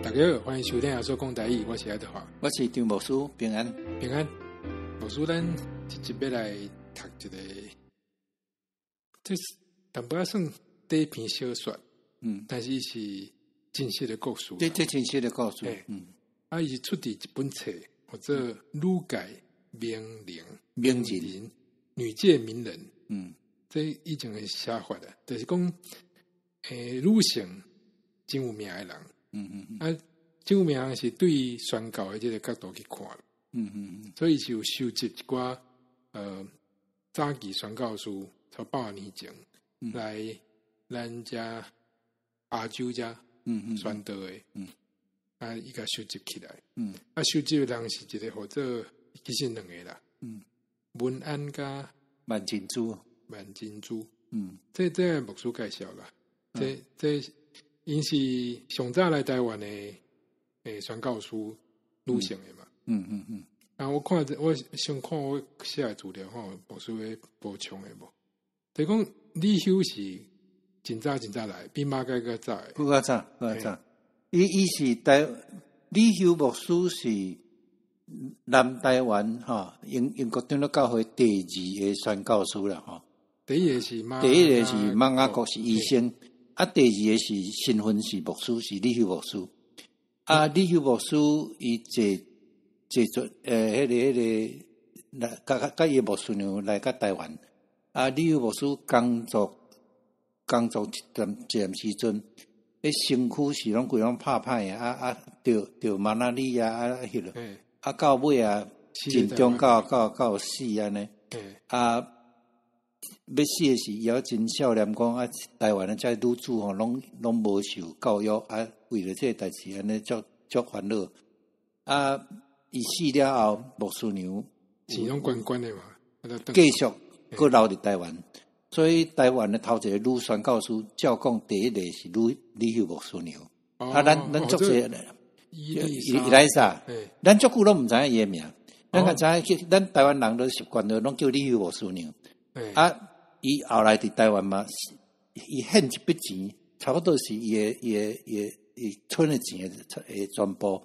大家好，歡迎收聽阿叔講台語，我是愛德華，我是張牧師，平安。平安。牧師，咱這集欲來讀一个，這是淡薄仔算短篇小說，但是伊是真實的故事。這真實的故事。啊，伊是出佇一本冊，號做《女界名人》，名人，女界名人。這以前的寫法啊，就是講，女性真有名的人。啊，真有名是對宣教的這个角度去看。所以就收集一寡早期宣教士，差百年前來咱遮亞洲遮宣道的。啊，伊共收集起來。啊，收集的人是一个號做，其實兩个啦。文安佮萬珍珠。萬珍珠。這牧師介紹啦。這𪜶是上早來台灣的宣教師女性的嘛。啊，我看我先看我寫的資料吼，牧師咧補充的無？就是講李休是真早真早來，比馬偕閣早。閣較早，閣較早。伊是台李休牧師是南台灣吼，英國長老教會第二個宣教師啦吼。第一個是馬，第一個是馬雅各是醫生，啊，第二個是身份是牧師，是李休牧師。啊，李休牧師伊坐坐做彼个來佮伊牧師娘來到台灣。啊，李休牧師工作一段時陣，彼身軀是攏規攏拍歹的，啊，著馬拉利亞啊，彼落，啊，到尾啊，盡終到死按呢。啊，欲死的時，伊猶真少年講啊，台灣的這女子吼，攏無受教育，啊，為著這个代誌按呢足足煩惱。啊，伊死了後，牧師娘錢攏懸懸的嘛，繼續閣留佇台灣。所以台灣的頭一个女宣教師，照講第一个是女李秀牧師娘。啊，咱足濟伊來啥？咱足久攏毋知影伊的名，咱較知影，咱台灣人都習慣了，攏叫李秀牧師娘。啊，伊後來佇台灣嘛，伊獻一筆錢，差不多是伊的賰的錢的全部。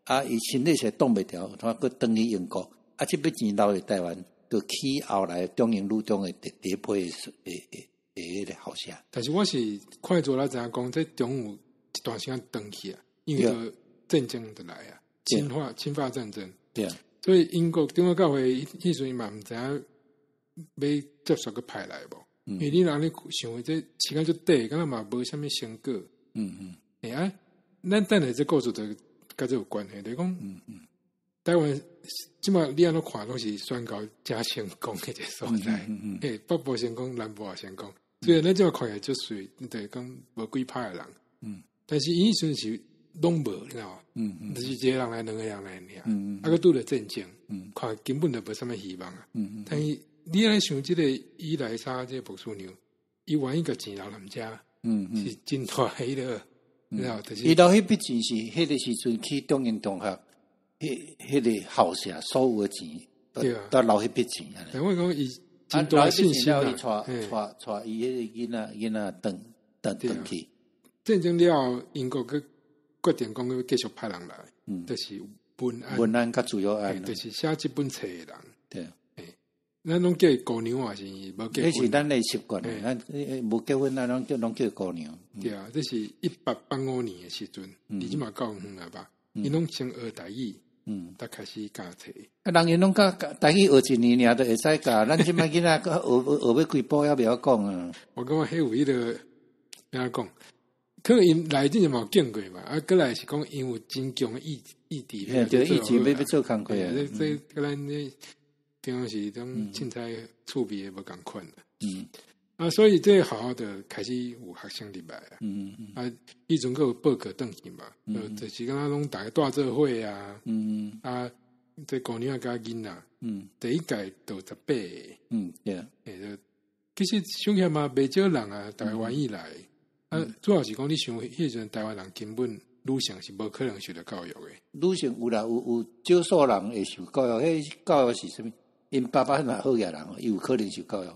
啊，伊身體實在擋袂牢，他閣轉去英國。啊，這筆錢留佇台灣，就起後來中英女中的第一批的彼个校舍。但是我是看資料知影講，這中有一段時間斷去啊，因為戰爭就來啊，侵華戰爭。所以英國長老教會彼時陣嘛毋知影欲接續閣派來無？因為你若按呢想，這時間足短，敢若嘛無啥物成果。啊，咱等下這故事就佮這有關係，就是講，台灣這馬你按怎看攏是宣教誠成功的一个所在。北部成功，南部也成功。雖然咱這馬看起來足媠，就是講無幾歹的人。但是伊彼時陣是攏無，你知無？就是一个人來，兩个人來爾。啊，閣拄著戰爭，看根本就無啥物希望啊。但是你按呢想，這个伊麗莎這个牧師娘，伊願意共錢留踮遮，是真大彼个，你知無？就是伊留彼筆錢是彼个時陣去中英中學，彼个校舍所有的錢，都留彼筆錢。但我講伊真大信心啊！伊帶伊彼个囡仔轉去。戰爭了後，英國閣決定講欲繼續派人來，就是文安、文安佮朱耀安，就是寫這本冊的人。咱攏叫伊姑娘還是無結婚？彼是咱的習慣，咱無結婚，咱攏叫姑娘。對啊，這是1885年的時陣，離這馬夠遠啊吧？𪜶攏先學台語，才開始教冊。啊，人𪜶攏教台語學一年爾就會使教，咱這擺囡仔閣學學欲幾步猶袂曉講啊。我感覺彼有彼个按怎講？可能𪜶來之前嘛有見過嘛，啊，閣來是講𪜶有真強的意志，對，意志欲做工課啊。這這佮咱這平常時種凊彩趣味的無仝款。啊，所以這學校就開始有學生入來啊。啊，彼陣閣有報告轉去嘛，就是敢若攏逐家蹛做伙啊。啊，這姑娘佮囡仔，第一屆就18個。其實想起來嘛，袂少人啊，逐家願意來。啊，主要是講你想，彼時陣台灣人根本女性是無可能受著教育的。女性有啦，有少數人會受教育，彼教育是啥物？𪜶爸爸若好額人，伊有可能受教育。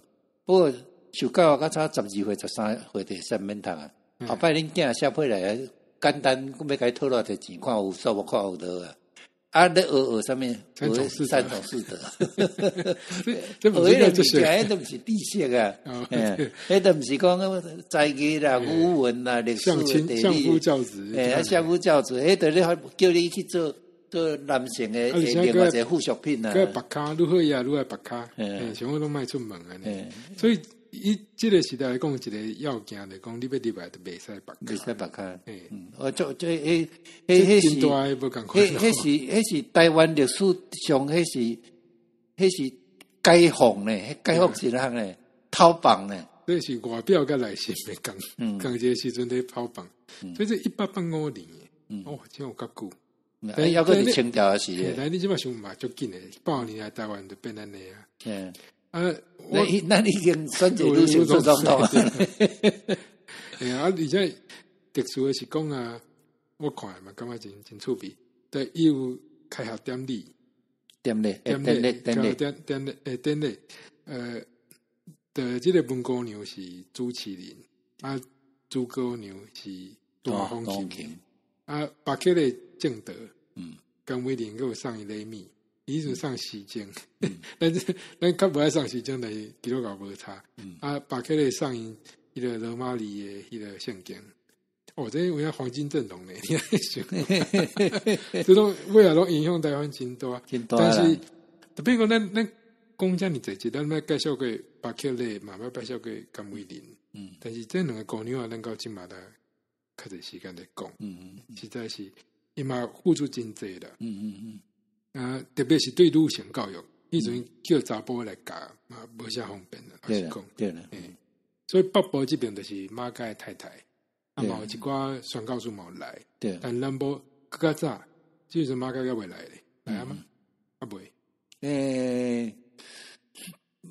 不過受教育到差12歲、13歲就會使免讀啊。後擺恁囝寫批來，簡單，閣欲共伊討偌濟錢，看有數無看有無啊？啊，咧學學啥物？學三從四德。學彼個物件，彼都毋是知識啊！彼都毋是講才藝啦、語文啦、歷史、地理。相夫教子。欸，相夫教子，彼都咧叫你去做做男性的另外一個附屬品啊。閣縛跤愈好也愈愛縛跤，欸，啥物攏莫出門按呢。所以以這個時代來講，一個要件來講，你欲入來就袂使縛跤，袂使縛跤。我做這彼彼彼是，彼是台灣歷史上，彼是解放呢，解放是啥呢？偷放呢？這是外表佮內心的仝，仝一個時陣咧跑放。所以這1885年，哦，這有較久。但猶閣佇清朝時，但你這擺想嘛足緊的，85年來台灣就變按呢啊。啊，咱已經選一個女性做總統。欸啊，而且特殊的是講啊，我看嘛感覺真真趣味。對，伊有開學典禮，典禮，典禮，典禮，典禮，欸，典禮。的這個文姑娘是主持人，啊，朱姑娘是大風琴，啊，巴克的正德，甘美玲閣有送伊禮物，伊是送時鐘，但是咱較無愛送時鐘，但是基督教無差。啊，巴克咧送伊彼個羅馬里的彼個聖經，哦，這有影黃金陣容呢，你想，這攏尾仔攏影響台灣真大，但是特別講咱咱講遮爾濟，咱捌介紹過巴克禮，嘛捌介紹過甘美玲，但是這兩個姑娘啊，咱到這馬來較濟時間來講，實在是伊嘛付出真濟啦，啊，特別是對女性教育，彼陣叫查埔來教嘛，無啥方便啦，老實講，對啦，所以北部這邊就是馬偕太太，啊嘛有一寡宣教師嘛有來，但南部閣較早，這時陣馬偕猶未來咧，來啊嗎？啊未？欸，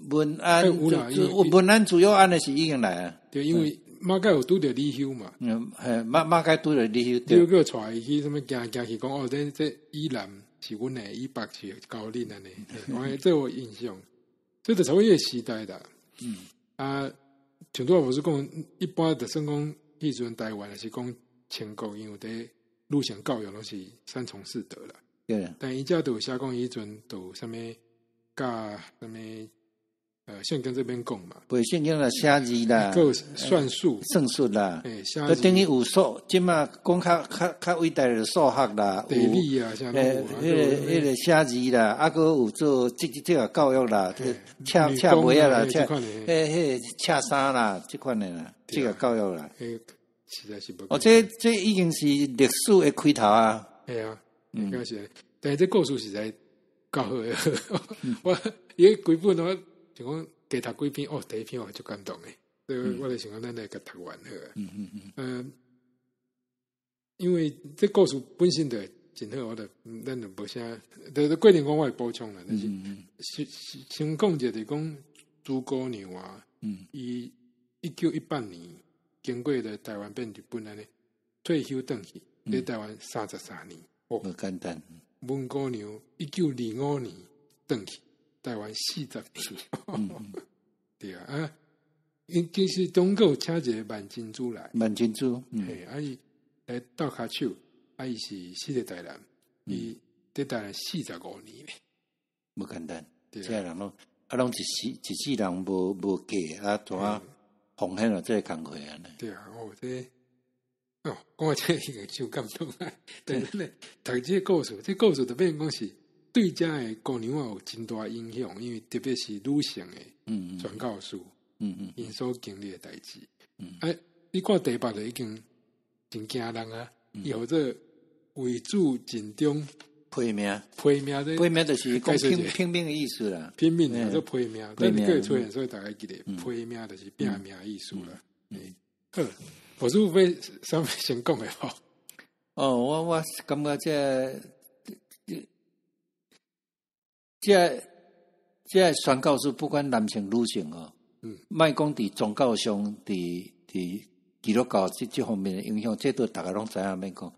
文安，文安主要安的是已經來啊，對，因為馬偕有拄著李休嘛，嗯，嘿，馬馬偕拄著李休，李休閣帶伊去啥物行行去講哦，這這以南是阮的，以北是交恁按呢，我這有印象，這就差不多彼個時代啦。啊，像拄仔無是講，一般就算講彼陣台灣，還是講全國，因為佇女性教育攏是三從四德啦。對。但伊遮都有寫講，彼陣都有啥物教啥物。聖經這邊講嘛，背聖經啦，寫字啦，閣有算術、算術啦，就等於有數，這馬講較較較偉大的數學啦，地理啊，啥欸，彼個寫字啦，啊，閣有做這這個教育啦，車車尾仔啦，車，彼個車衫啦，這款的啦，這個教育啦，實在是無。哦，這這已經是歷史的開頭啊。係啊，應該是，但是這故事實在夠好的，我伊規本我。就講加讀幾篇哦，第一篇我足感動的，所以我就想講咱來共讀完好啊。因為這故事本身就真好，我就咱就無啥，就是過程講我會補充啦。但是先先講者就是講朱姑娘啊，伊1918年經過了台灣變日本按呢，退休轉去佇台灣33年，無簡單。文姑娘1925年轉去台灣40年，對啊，啊，因其實中國有請一個萬金珠來，萬金珠，嘿，啊伊來鬥跤手，啊伊是死佇台南，伊佇台南45年咧，無簡單，這個人攏啊攏一世一世人無無嫁啊，怎啊奉獻了這個工課按呢？對啊，哦，這哦，講到這個就感動啊！對對，讀這個故事，這個故事就變講是對遮的姑娘仔有真大影響，因為特別是女性的傳教士，𪜶所經歷的代誌。啊，你看第八就已經真驚人啊！伊號做為主盡忠批命，批命這批命就是講拼拼命的意思啦。拼命叫做批命，咱過出現，所以大家記得批命就是拼命的意思啦。好，我是欲啥物先講的無？哦，我我感覺這這這宣教士不管男性女性哦，莫講佇宗教上，佇佇基督教這這方面的影響，這都逐家攏知影免講。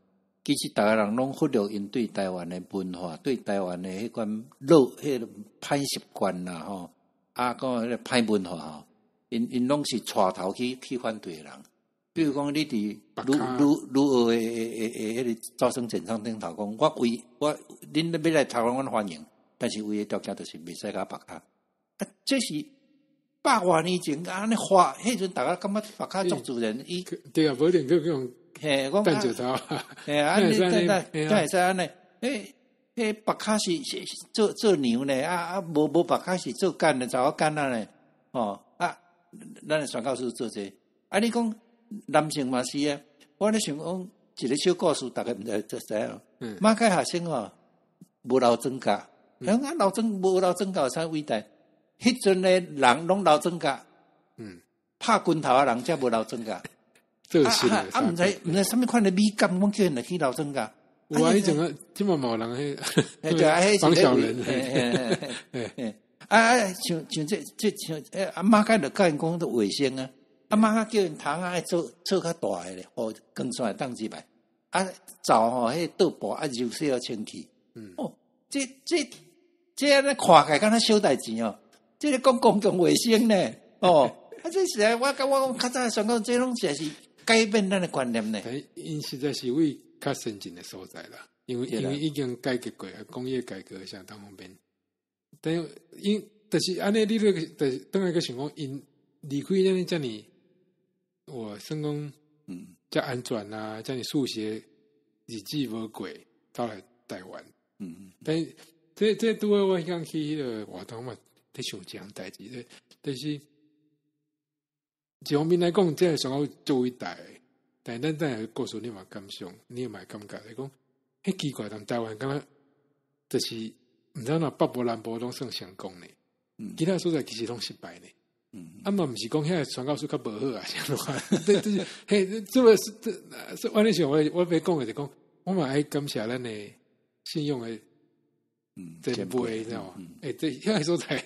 其實逐家人攏忽略𪜶對台灣的文化，對台灣的彼款老彼個歹習慣啦吼，啊，講彼個歹文化吼， 𪜶攏是帶頭去反對的人。比如講，你佇女女學的彼個招生簡章頂頭講，我為我恁欲來讀，阮歡迎，但是唯一條件就是袂使共縛跤。啊，這是百外年前按呢畫，彼陣逐家感覺縛跤足自然，伊對啊，無一定閣用嘿，講等石頭，嘿，按呢對對，才會使按呢。彼縛跤是做娘呢，啊，無縛跤是做囡的，查某囡仔呢，吼啊，咱的宣教師做這個，啊，你講男性嘛是啊，我咧想講一個小故事，逐家毋知知影。馬偕學生吼無留妝甲，講啊留妝無留妝甲有啥偉大？彼陣的人攏留妝甲，拍拳頭的人才無留妝甲。啊，毋知啥物款的美感，阮叫𪜶來去留妝甲。有啊，彼種啊，這馬嘛有人彼，對啊，仿小人。啊，像這像阿馬偕就教𪜶講做衛生啊，啊馬偕叫𪜶窗仔愛做較大的咧，予光線會當入來。啊，灶吼，彼個桌布愛柔洗予清氣。哦，這按呢看起來敢若小代誌哦，這個講公共衛生呢，哦，啊，這實在我感覺我較早想講，這攏實在是改變咱的觀念呢。𪜶實在是為較先進的所在啦，因為已經改革過，工業改革相當方便。但𪜶就是按呢，你咧就是轉來閣想講，𪜶離開咱遮爾，我算講，遮安全啊，遮爾數學日子無過，走來台灣。但這拄好我彼工去彼個活動嘛，咧想這項代誌，就是一方面來講，這個上好足偉大的，但咱等下故事你嘛感想，你嘛會感覺來講，彼奇怪，但台灣敢若就是毋知影北部南部攏算成功呢，其他所在其實攏失敗呢。啊嘛毋是講遐個宣教師較無好啊，啥物對，就是嘿，這個是這，我咧想我欲講的就講，我嘛愛感謝咱的信仰的前輩，知影無？欸，這遐個所在，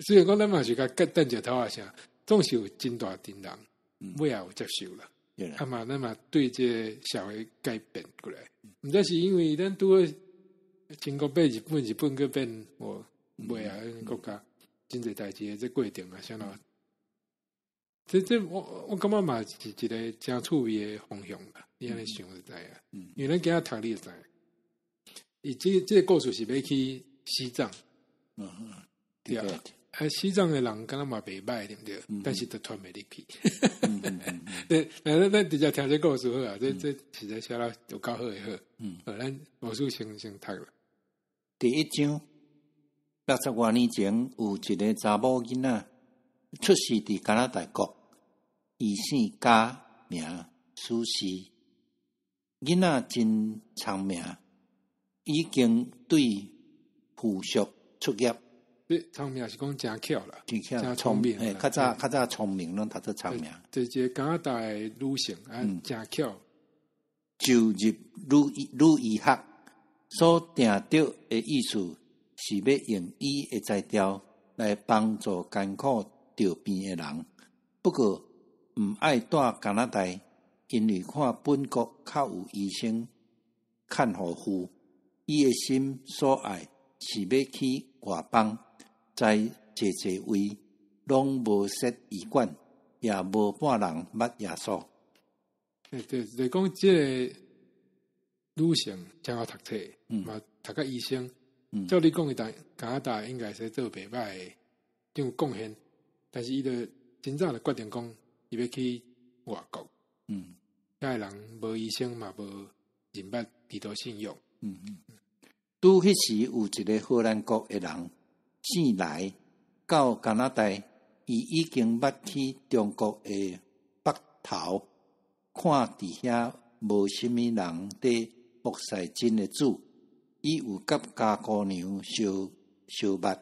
雖然講咱嘛是共擲石頭啊啥，總是有真大陣人尾仔有接受啦。啊嘛，咱嘛對這個社會改變過來，毋知是因為咱拄好清國變日本，日本閣變哦尾仔國家，真濟代誌的這過程啊，啥物？這我感覺嘛是一個誠趣味的方向啦。你按呢想就知影，因為咱囝仔讀你就知。伊這個故事是欲去西藏，對啊，啊西藏的人敢若嘛袂䆀，對毋對？但是就傳袂入去。對，咱直接聽這故事好啊，這實在寫了有夠好的好。好，咱無事先讀啦。第一章，60外年前，有一個查某囡仔出世佇加拿大國，伊姓加，名蘇西。囡仔真聰明，已經對附屬出業。聰明是講誠巧啦，真巧，誠聰明。較早聰明，攏讀做聰明。這一個加拿大的女性啊，誠巧。就入女醫學所定著的意思是欲用醫的才調來幫助艱苦著病的人。不過毋愛蹛加拿大，因為看本國較有醫生看護婦。伊的心所愛是欲去外邦，在濟濟位攏無設醫館，也無半人捌耶穌。欸，對，就講這個女性誠𠢕讀冊，嘛讀甲醫生。照你講，伊佇加拿大應該是做袂䆀的這種貢獻，但是伊就真早就決定講，伊欲去外國。遐个人無醫生嘛，無認捌基督信仰。拄彼時有一個荷蘭國的人姓來到加拿大，伊已經捌去中國的北頭，看佇遐無啥物人佇服侍真的主，伊有佮家姑娘相捌，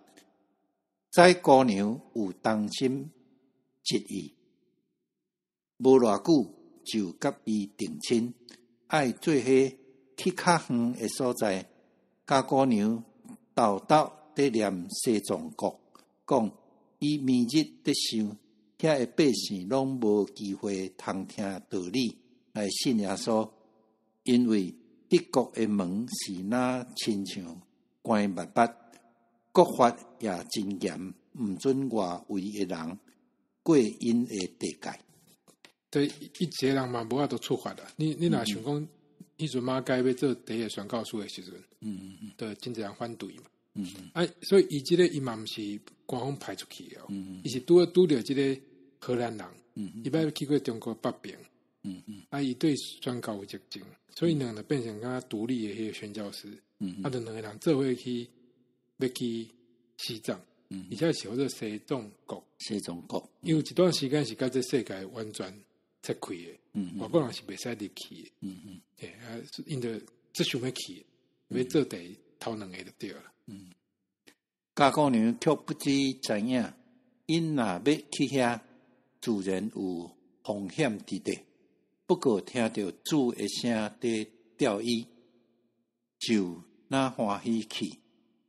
知姑娘有忠心職意，無偌久就佮伊訂親，愛做伙去較遠的所在。家姑娘沓沓佇念西藏國，講伊暝日佇想，遐的百姓攏無機會通聽道理來信耶穌，因為彼國的門是若親像關密密，國法也真嚴，毋准外圍的人。過𪜶的地界。對，伊一个人嘛無法度出發啦。你若想講，彼陣馬偕欲做第一个宣教師的時陣，就真濟人反對嘛。啊，所以伊這个伊嘛毋是官方派出去的，伊是拄拄著這个荷蘭人，伊捌去過中國北爿，啊，伊對宣教有熱情，所以兩个變成較獨立的彼个宣教師，啊，就兩个人做伙去欲去西藏，而且是號做西藏國，西藏國，因為一段時間是佮這世界完全切開的，外國人是袂使入去的，啊，𪜶就足想欲去，欲做第頭兩个就對啦。嘉姑娘卻不知知影，𪜶若欲去遐，自然有風險佇咧。不過聽著主的聲佇召伊，就若歡喜去。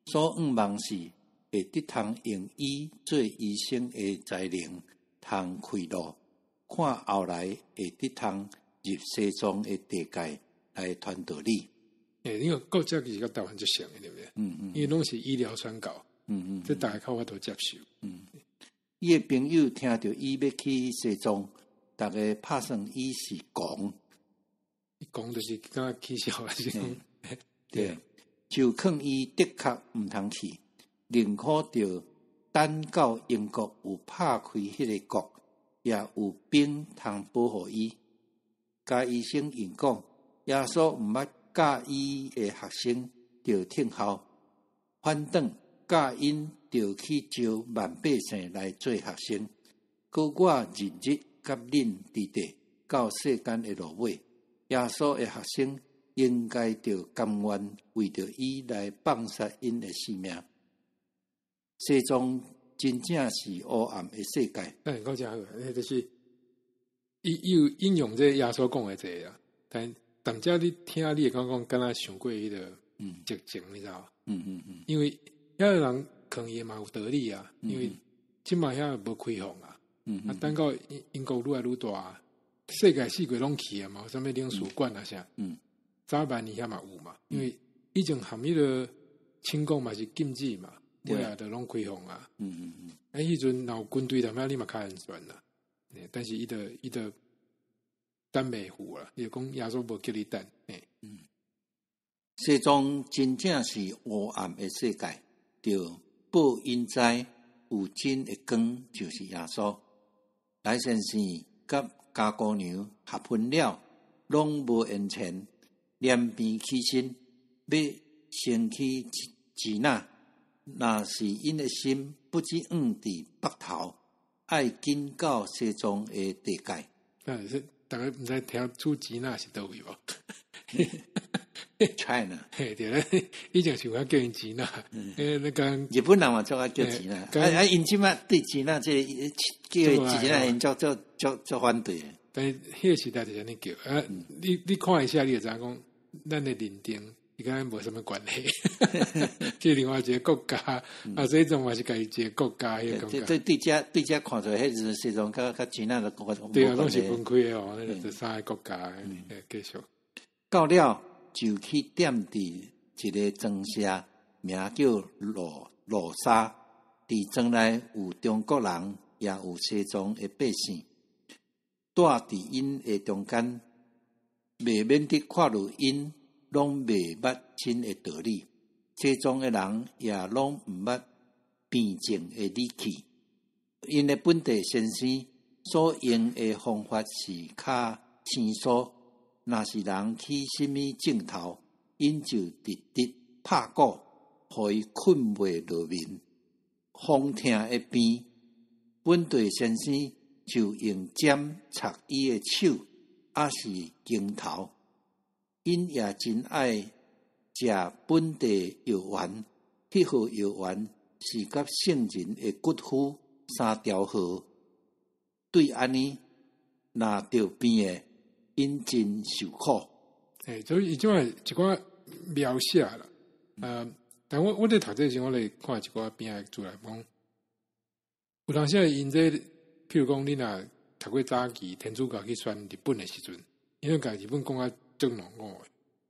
所向望是會得通用伊做醫生的才能，通開路，看後來會得通入西藏的地界來傳道理。欸，因為國家其實佮台灣足像的，對毋對？因為攏是醫療宣教，這大家較有法度接受。伊的朋友聽著伊欲去西藏，逐家拍算伊是狂，狂就是敢若起痟還是講，對，就勸伊的確毋通去，寧可著等到英國有拍開彼個國，也有兵通保護伊。加醫生應講，耶穌毋捌教伊的學生著聽候，反轉教𪜶著去招萬百姓來做學生。閣我日日佮恁佇咧到世間的落尾，耶穌的學生應該著甘願為著伊來放殺𪜶的性命。西藏真正是烏暗的世界。欸，講誠好，彼就是伊有引用這耶穌講的這个啊，但但遮你聽你會感覺講，敢若想過彼个激情，你知無？因為遐个人勸伊嘛有道理啊，因為這擺遐無開放啊，啊，等到英國愈來愈大，世界四國攏去啊嘛，有啥物領事館啊啥，早晚伊遐嘛有嘛，因為以前含彼个清國嘛是禁止嘛，尾仔就攏開放啊。啊，彼陣若有軍隊踮遐，你嘛較安全啦。但是伊就等袂赴啦，伊就講耶穌無叫你等。西藏真正是烏暗的世界，著報𪜶知有真的光，就是耶穌。賴先生佮嘉姑娘合分了，攏無閒錢，連病起身，欲先去支那。若是𪜶的心不只向佇北頭，愛緊到西藏的地界。啊，是逐家毋知聽出支那是佗位無？China。嘿，對咧，以前想講叫𪜶支那，欸，那個日本人嘛足愛叫支那，啊啊，𪜶這擺對支那這個叫支那，𪜶足足足足反對。但是彼個時代就是按呢叫啊，你看一下，你就知影講，咱的認定伊佮咱無啥物關係，這另外一個國家，啊，西藏嘛是家己一個國家，彼個感覺。對對，這看出來，彼陣西藏佮支那的國對啊，攏是分開的哦，彼個這三个國家，繼續。到了就去踮佇一个莊舍，名叫羅羅沙。佇莊內有中國人，也有西藏的百姓，住佇𪜶的中間，袂免得看著𪜶攏袂捌真的道理。西藏的人也攏毋捌辯證的理氣。𪜶的本地先生所用的方法是較生疏。若是人起啥物症頭，𪜶就直直拍鼓，予伊睏袂落眠。風疼的病，本地先生就用針插伊的手，抑是肩頭。𪜶也真愛食本地藥丸，彼號藥丸是佮聖人的骨灰三條河。對按呢，若著病的，𪜶真受苦。欸，所以伊這擺一寡描寫啦，但我佇讀冊時，我咧看一寡邊仔資料講，有當時𪜶這，譬如講，你若讀過早期天主教去傳日本的時陣，𪜶攏共日本講甲足狼狽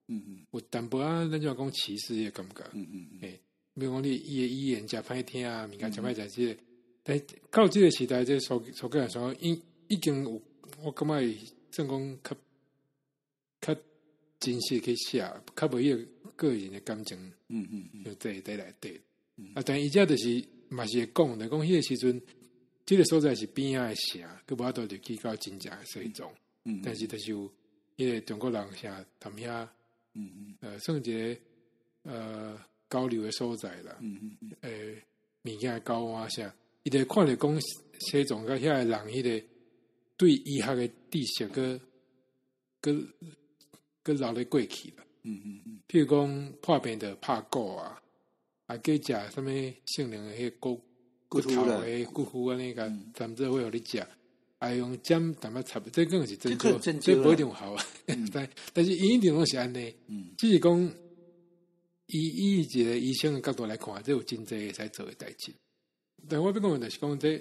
的，有淡薄仔，咱就講歧視的感覺，欸，比如講你伊的語言誠歹聽啊，物件誠歹食，這個，但到這个時代，這蘇格蘭說已經有，我感覺算講較真實去寫，較無彼個個人的感情，就佇內底。啊，但伊遮就是嘛是會講，就講彼个時陣，這个所在是邊仔的城，閣無法度入去到真正的西藏。但是就是有彼个中國人啥踮遐，算一个交流的所在啦。物件交換啥，伊就看著講西藏佮遐个人，彼个對醫學的知識，閣留咧過去啦。譬如講破病就拍鼓啊，啊，閣食啥物聖靈的彼個骨頭的骨糊按呢，共摻做伙予你食，啊用針淡薄插，這可能是針灸，這無一定有效啊。但是伊一定攏是按呢，只是講以一个醫生的角度來看，這有真濟會使做的代誌。但我欲講的就是講，這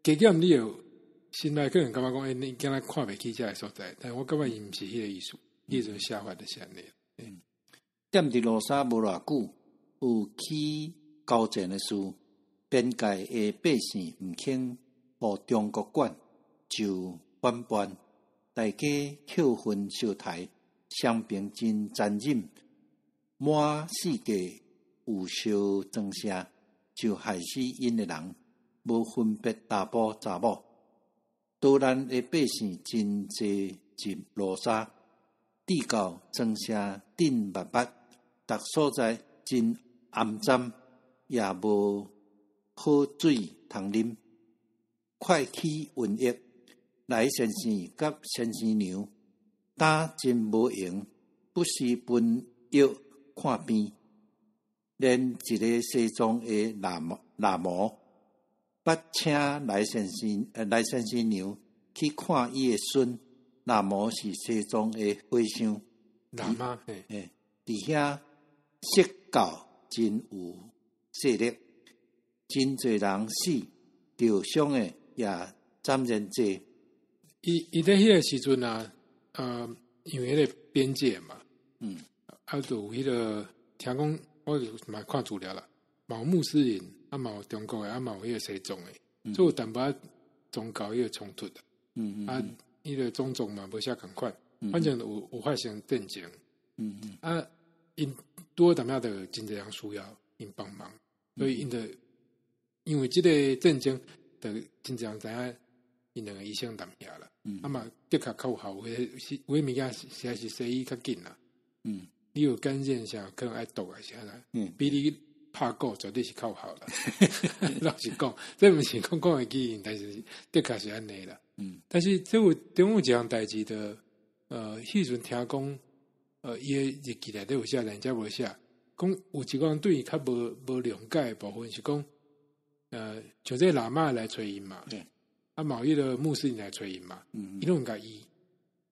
加減你有心內可能感覺講，欸，你敢若看袂起這个所在，但我感覺伊毋是彼个意思，彼種寫法就是按呢。踮佇羅沙無偌久，有起交戰的事，邊界的百姓毋肯予中國管，就反叛，大家扣分相刣，傷兵真殘忍，滿世界有燒莊城，就害死𪜶的人，無分別查埔查某。都蘭的百姓真濟入羅沙，至到莊城鎮密密，逐所在真骯髒，也無好水通啉，快起瘟疫。來先生佮先生娘，膽真無閒，不時分藥看病，連一个西藏的喇嘛，捌請來先生娘去看伊的孫。喇嘛是西藏的和尚，喇嘛，嘿，佇遐釋教真有勢力，真濟人死，著傷的也斬然濟。伊佇彼个時陣啊，因為彼个邊界嘛，啊，就有彼个聽講，我嘛看資料啦，嘛有穆斯林，啊嘛有中國的，啊嘛有彼个西藏的，所以有淡薄仔宗教彼个衝突。啊，彼个種族嘛無啥仝款，反正有發生戰爭。啊，𪜶拄好淡薄仔就真濟人需要𪜶幫忙，所以𪜶就因為這个戰爭，就真濟人知影𪜶兩个醫生踮遐啦。啊嘛，的確較有效，有的物件實在是西醫較緊啦。你有感染啥，可能愛毒啊啥啦。比你拍鼓絕對是較有效啦。老實講，這毋是講講會記，但是的確是按呢啦。但是這有中有一項代誌的，彼陣聽講，伊的日記內底有寫，咱遮無寫，講有一個人對伊較無諒解的部分是講，像這喇嘛來揣𪜶嘛，啊，嘛有彼个穆斯林來揣𪜶嘛，伊攏毋共醫，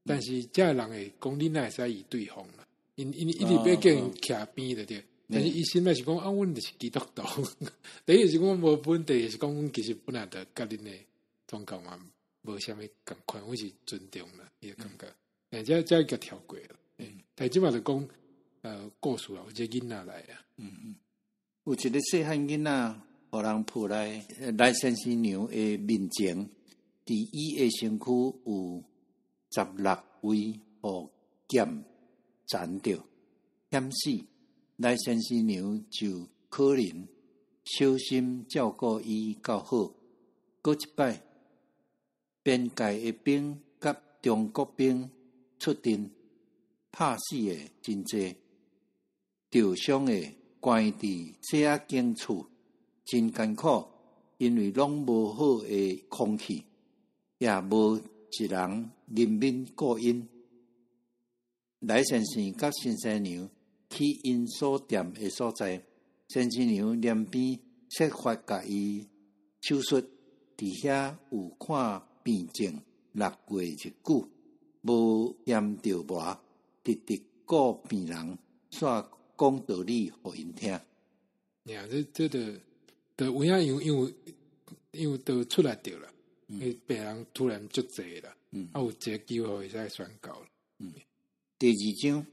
但是遮个人會講，你哪會使醫對方啦？𪜶一直欲叫𪜶徛邊就對，但是伊心內是講，啊，阮就是基督徒，第一是講無分，第二是講，阮其實本來就佮恁的宗教嘛無啥物仝款，阮是尊重啦，伊個感覺，但這共跳過啦。但這擺就講，故事啊，有一個囡仔來啊。有一个細漢囡仔，予人抱來來先生娘的面前，佇伊的身軀有16位予劍纏著，險死。來先生娘就可憐，小心照顧伊到好。閣一擺，邊界的兵佮中國兵出陣，拍死的真濟，著傷的關佇細仔間厝，真艱苦，因為攏無好的空氣，也無一人憐憫顧𪜶。來先生佮先生娘去𪜶所踮的所在，先生娘連邊設法共伊手術，佇遐有看病症6月日久，無嫌著無，直直顧病人，煞講道理予𪜶聽。呀，這就有影因為就出來著啦，病人突然足濟啦，啊有一个機會會使宣教。第二章，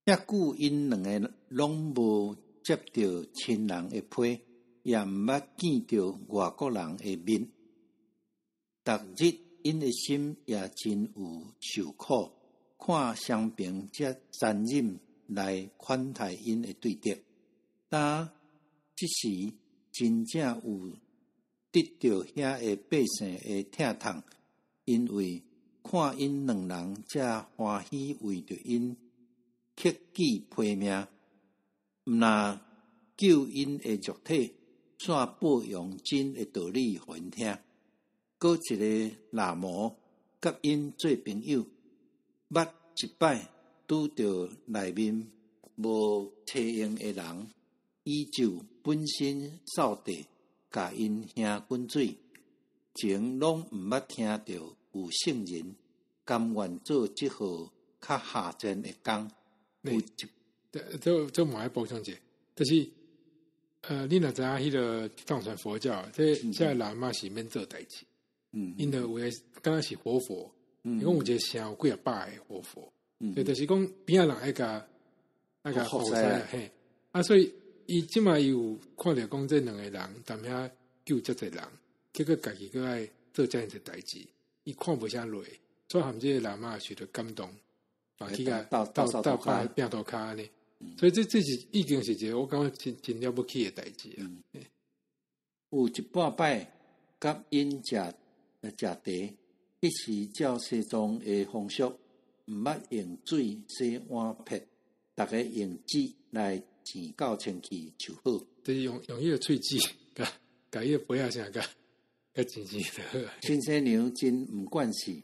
遐久𪜶兩个攏無接著親人的批，也毋捌見著外國人的面。逐日𪜶的心也真有受苦，看傷兵遮殘忍來款待𪜶的對德。當這時真正有得著遐个百姓的疼痛，因為看𪜶兩人遮歡喜為著𪜶克己賠命，毋若救𪜶的肉體，煞報揚真的道理予𪜶聽。閣一个喇嘛佮𪜶做朋友，捌一擺拄著內面無車用的人，伊就本身掃地，共𪜶兄滾水。前攏毋捌聽著有聖人甘願做這號較下賤的工。有一這嘛愛補充者，就是你若知影彼个藏傳佛教，這喇嘛是免做代誌。𪜶著有的敢若是活佛，伊講有一个城有幾仔百个活佛，就是講邊仔人愛共服侍，嘿，啊，所以伊這擺伊有看著講這兩个人踮遐救遮濟人，結果家己閣愛做遮爾濟代誌，伊看無啥落，所以含這个喇嘛受著感動，嘛去共鬥鬥拍拚塗跤按呢，所以這是已經是一个我感覺真真了不起的代誌啊。有一半擺佮𪜶食食茶，彼時照西藏的風俗，毋捌用水洗碗坯，逐家用紙來糋到清氣就好。就是用彼個喙齒，共共彼個杯仔啥共共糋糋就好。先生娘真毋慣勢，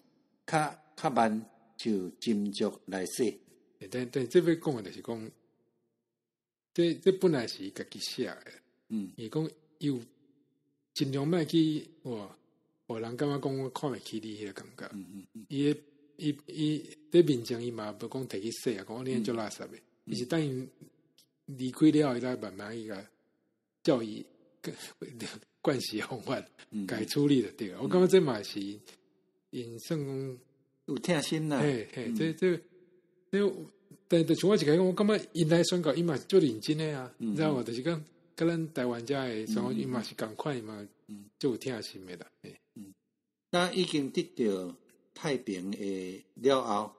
較較慢就斟酌來洗。但這欲講的就是講，這本來是伊家己寫的。伊講伊有盡量莫去哇，予人感覺講我看袂起你彼个感覺。伊伊伊佇面前伊嘛無講提去洗啊，講你足垃圾的。伊是等𪜶離開了後，伊才慢慢去共教伊慣習方法，共伊處理就對。我感覺這嘛是𪜶算講有疼心啦。嘿嘿，這但像我一開始講，我感覺𪜶來宣教，伊嘛足認真的啊，你知無？就是講，佮咱台灣遮的宣教，伊嘛是仝款，伊嘛足有疼心的啦。那已經得著太平的了後，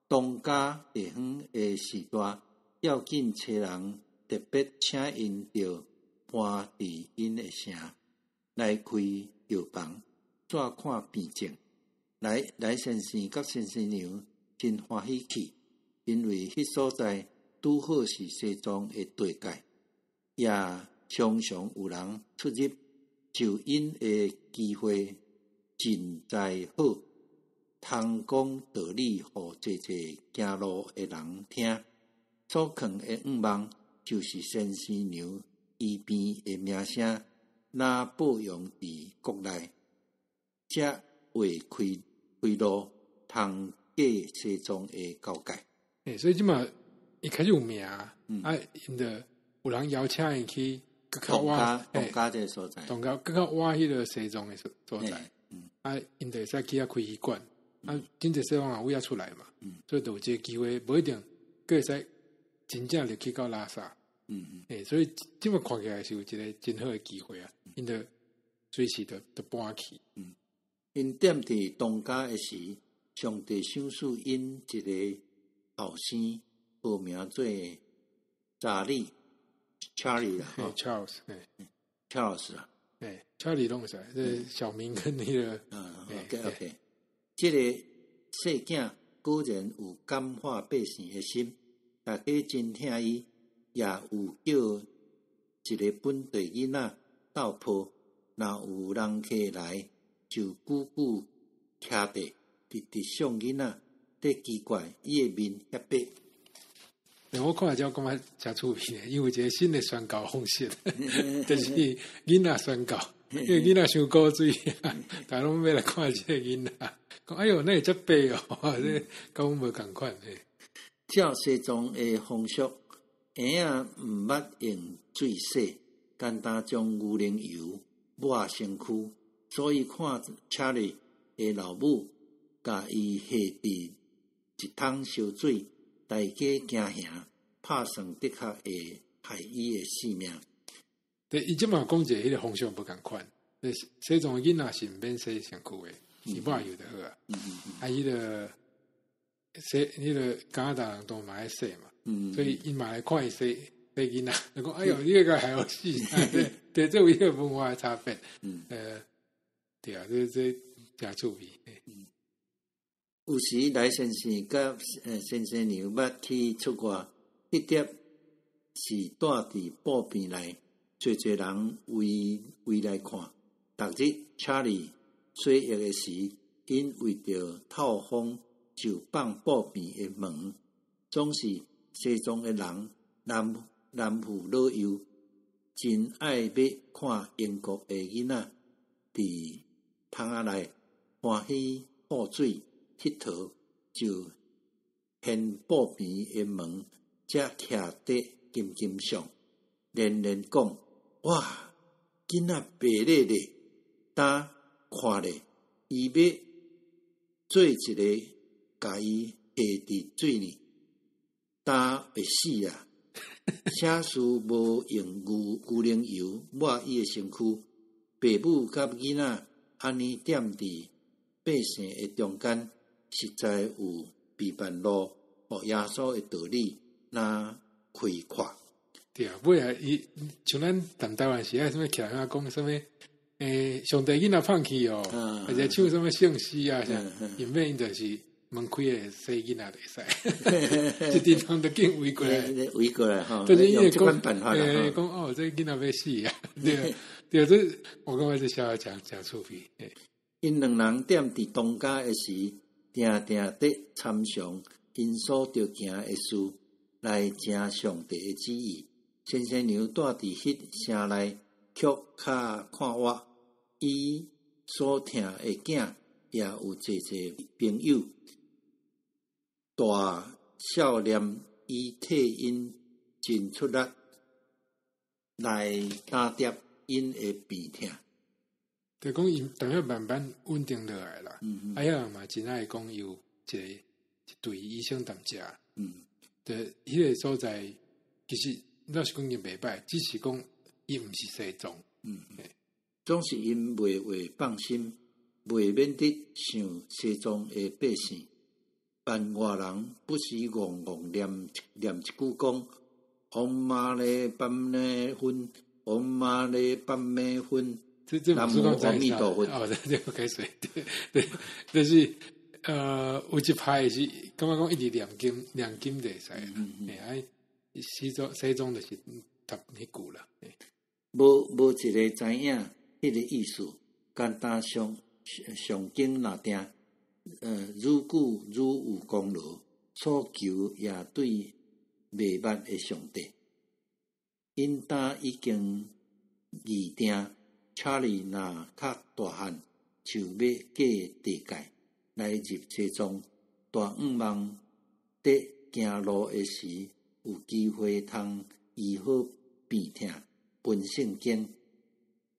東家地方的時代，要緊揣人特別請𪜶著搬佇𪜶的城來開藥房，煞看病症。來先生佮先生娘真歡喜去，因為彼所在拄好是西藏的地界，也常常有人出入，就𪜶的機會真在好，通講道理予濟濟行路的人聽。所囥的願望就是先生娘醫病的名聲，若報揚佇國內，才會開開路，通過西藏的交界。欸，所以這馬伊開始有名，啊，𪜶就有人邀請𪜶去閣較倚東家這个所在，東家閣較倚彼个西藏的所在，啊，𪜶就會使去遐開醫館，啊，真濟西方人為遐出來嘛，所以就有這个機會，無一定閣會使真正入去到拉薩，欸，所以這馬看起來是有一个真好的機會啊，𪜶就隨時就搬去。𪜶踮佇東家的時，上帝賞賜𪜶一个後生，號名做查理，Charlie 啦，Charles，，Charles 啊，欸，Charlie 攏會使，這小明跟那個，OK OK，這个細囝果然有感化百姓的心，大家真疼伊，也有叫一个本地囡仔鬥抱，若有人客來，就久久徛地，直直賞囡仔，咧奇怪，伊的面遐白。我看了感覺誠趣味的，因為一个新的宣教方式，就是囡仔宣教，因為囡仔傷古錐，大家攏欲來看這个囡仔，講哎喲，哪會遮白哦？這佮阮無仝款。照西藏的風俗，嬰仔毋捌用水洗，簡單將牛奶油抹身軀，所以看查理的老母共伊下佇一桶燒水，大家驚嚇，拍算的確會害伊的性命。對，伊這馬講一个彼个方向無仝款，西藏的囡仔是毋免洗身軀的，是抹油就好啊。啊，彼个西彼个加拿大人都嘛愛洗嘛，所以𪜶嘛來看伊洗洗囡仔，就講哎喲，你個還好洗，對對，這有彼個文化的差別。對啊，這這誠趣味。有時來先生佮先生娘欲去出外，彼碟是蹛佇布棚內，濟濟人圍圍來看。逐日查理洗浴的時，𪜶為著透風，就放布棚的門。總是西藏的人，男男婦老幼，真愛欲看英國的囡仔佇窗仔內歡喜放水𨑨迌，就掀布棚的門，才徛佇金金上，連連講：哇，囡仔白咧咧，焦看咧，伊欲做一个，共伊下佇水裡，焦會死啊！寫書無用牛牛奶油抹伊的身軀，爸母佮囡仔按呢踮佇百姓的中間，實在有備辦路，予耶穌的道理若開闊。對啊，尾啊，伊像咱談台灣時愛啥物徛來講啥物，上帝囡仔放棄哦，或者唱啥物聖詩啊啥，因尾𪜶就是門開的洗囡仔就會使，一陣人就緊圍過來，圍過來吼，就是因為用這款辦法啦。講哦，這囡仔欲死啊，對啊，對啊，這我感覺這寫誠誠趣味。𪜶兩人踮佇東家的時，定定佇參詳𪜶所著行的事，來成上帝的旨意。先生娘蹛佇彼城內，卻較看活。伊所疼的囝也有濟濟朋友。大少年伊替𪜶真出力來擔擔𪜶的病痛。就講𪜶淡仔慢慢穩定落來啦。啊，遐人嘛真愛講有一個一隊醫生踮遮。對，彼個所在其實老實講伊袂䆀，只是講伊毋是西藏。總是𪜶袂會放心，袂免得想西藏的百姓。辦外人不時戇戇念念一句講：唵嘛呢叭咪吽，唵嘛呢叭咪吽。這這南無阿彌陀佛。哦，這這開始，對，就是有一派是感覺講一直念經，念經就會使啦。欸，西藏西藏就是讀彼句啦。無無一个知影彼个意思，簡單上上經若定，愈久愈有功勞，所求也對袂捌的上帝。𪜶今已經預定，查理若較大漢，就欲過地界來入西藏。大向望佇行路的時，有機會通醫好病痛，分聖經，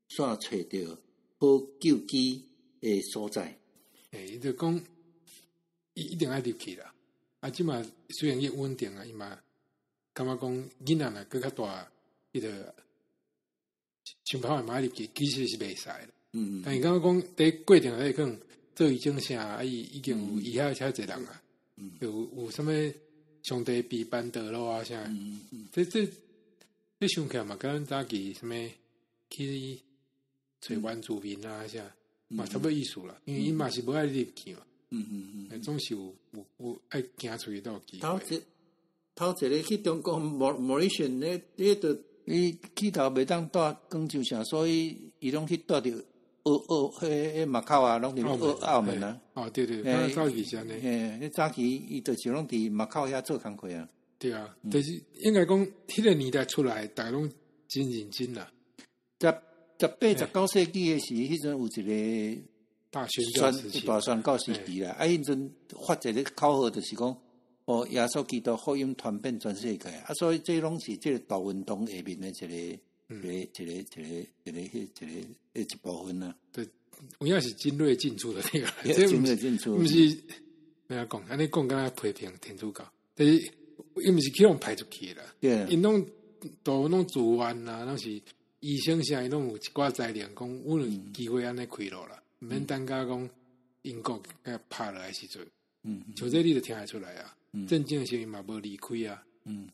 煞揣著好救機的所在。欸，伊就講，伊一定愛入去啦。啊，這馬雖然伊穩定啊，伊嘛感覺講囡仔若閣較大，伊就想辦法嘛入去，其實是袂使啦。但是感覺講佇過程內底可能做醫生啥，啊，伊已經有伊遐遮濟人啊，有有啥物上帝備辦道路啊啥，這這這想起來嘛，佮咱早期啥物去揣原住民啊啥，嘛差不多意思啦。因為𪜶嘛是無愛入去嘛。總是有有有愛行出去都有機會。頭一頭一个去中國莫莫里遜咧，彼個伊起頭袂當蹛廣州城，所以伊攏去蹛佇澳澳彼彼馬口啊，攏佇澳澳門啊。哦，對對，早期是按呢。嘿，彼早期伊就是攏佇馬口遐做工課啊。對啊，就是應該講，彼個年代出來，逐家攏真認真啦。十十八、十九世紀的時，彼陣有一個大宣教時期，大宣教時期啦。啊，彼陣發一个口號，就是講，哦，耶穌基督福音傳遍全世界。啊，所以這攏是這個大運動下面的一個、一個、一個、一個、一個、一個、一部分啊。對，有影是精銳進出的那個，精銳進出，毋是欲按怎講，按呢講敢若批評天主教，但是伊毋是去予派出去的啦。對，𪜶攏都攏自願啊，攏是。醫生啥伊攏有一寡才能，講阮有機會按呢開路啦，毋免等甲講英國共拍落來時陣。像這你就聽會出來啊。戰爭時嘛無離開啊。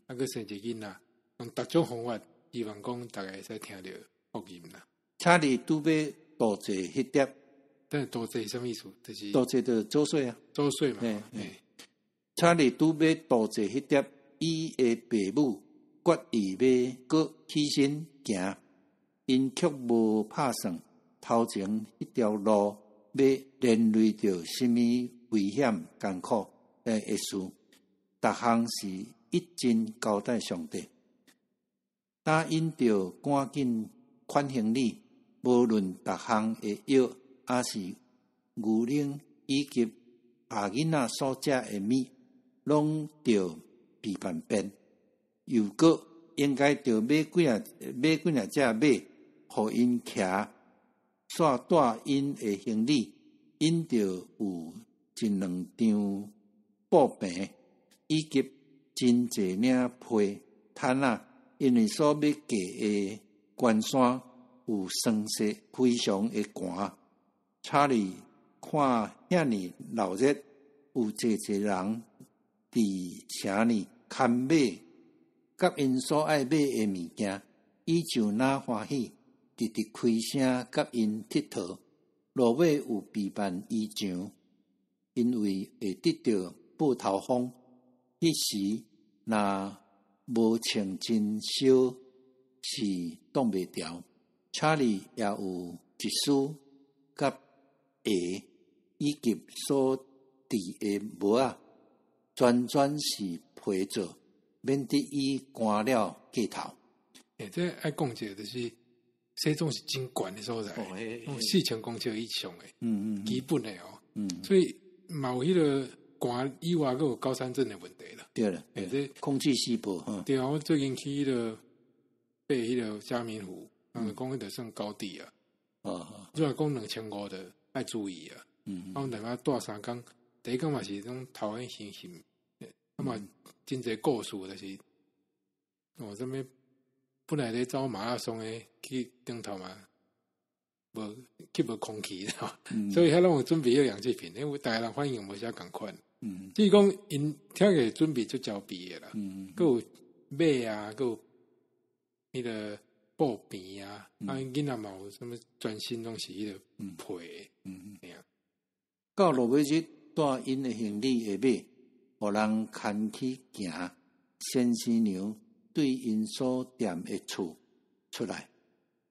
啊，閣生一個囡仔，用逐種方法，希望講逐家會使聽著福音啦。查理拄欲渡濟彼碟，但是渡濟啥物意思？就是渡濟就租稅啊，租稅嘛。查理拄欲渡濟彼碟，伊的爸母決意欲閣起身行，𪜶卻無拍算頭前彼條路欲連累著啥物危險艱苦的事，逐項是一盡交代上帝。答應著趕緊款行李，無論逐項的藥，抑是牛奶以及下囡仔所食的物，攏著備辦便。又閣應該著買幾仔買幾仔隻馬，予𪜶騎，煞帶𪜶的行李，𪜶著有一兩張布棚，以及真濟領被毯仔，因為所欲過的關山有霜雪，非常的寒。查理看遐爾鬧熱，有濟濟人佇城裡牽馬，佮𪜶所愛買的物件，伊就若歡喜，直直開聲佮𪜶𨑨迌。落尾有備辦衣裳，因為會得著報頭風。彼時若無穿真少是擋袂牢。查理也有一絲佮鞋，以及所戴的帽仔，全全是皮做，免得伊寒了過頭。欸，這愛講一個就是西藏是真懸的所在，4000公尺以上的，基本的哦，所以嘛有彼個寒以外，閣有高山症的問題啦。對啦，欸，這空氣稀薄，對啊，我最近去彼個爬彼個嘉明湖，人講彼個算高地啊。如果講2500的愛注意啊。啊，阮大家蹛3工，第一工嘛是種頭昏昏昏，啊嘛真濟故事，就是哦，啥物本來咧走馬拉松的去頂頭嘛，無吸無空氣，所以遐攏有準備彼個氧氣瓶，因為逐个人反應無啥仝款。只是講𪜶聽起來準備足周備的啦，閣有馬啊，閣有彼個布棚啊，啊囡仔嘛有啥物全身攏是彼個皮。到落尾日，帶𪜶的行李的馬，予人牽去行。先生娘對𪜶所踮的厝出來，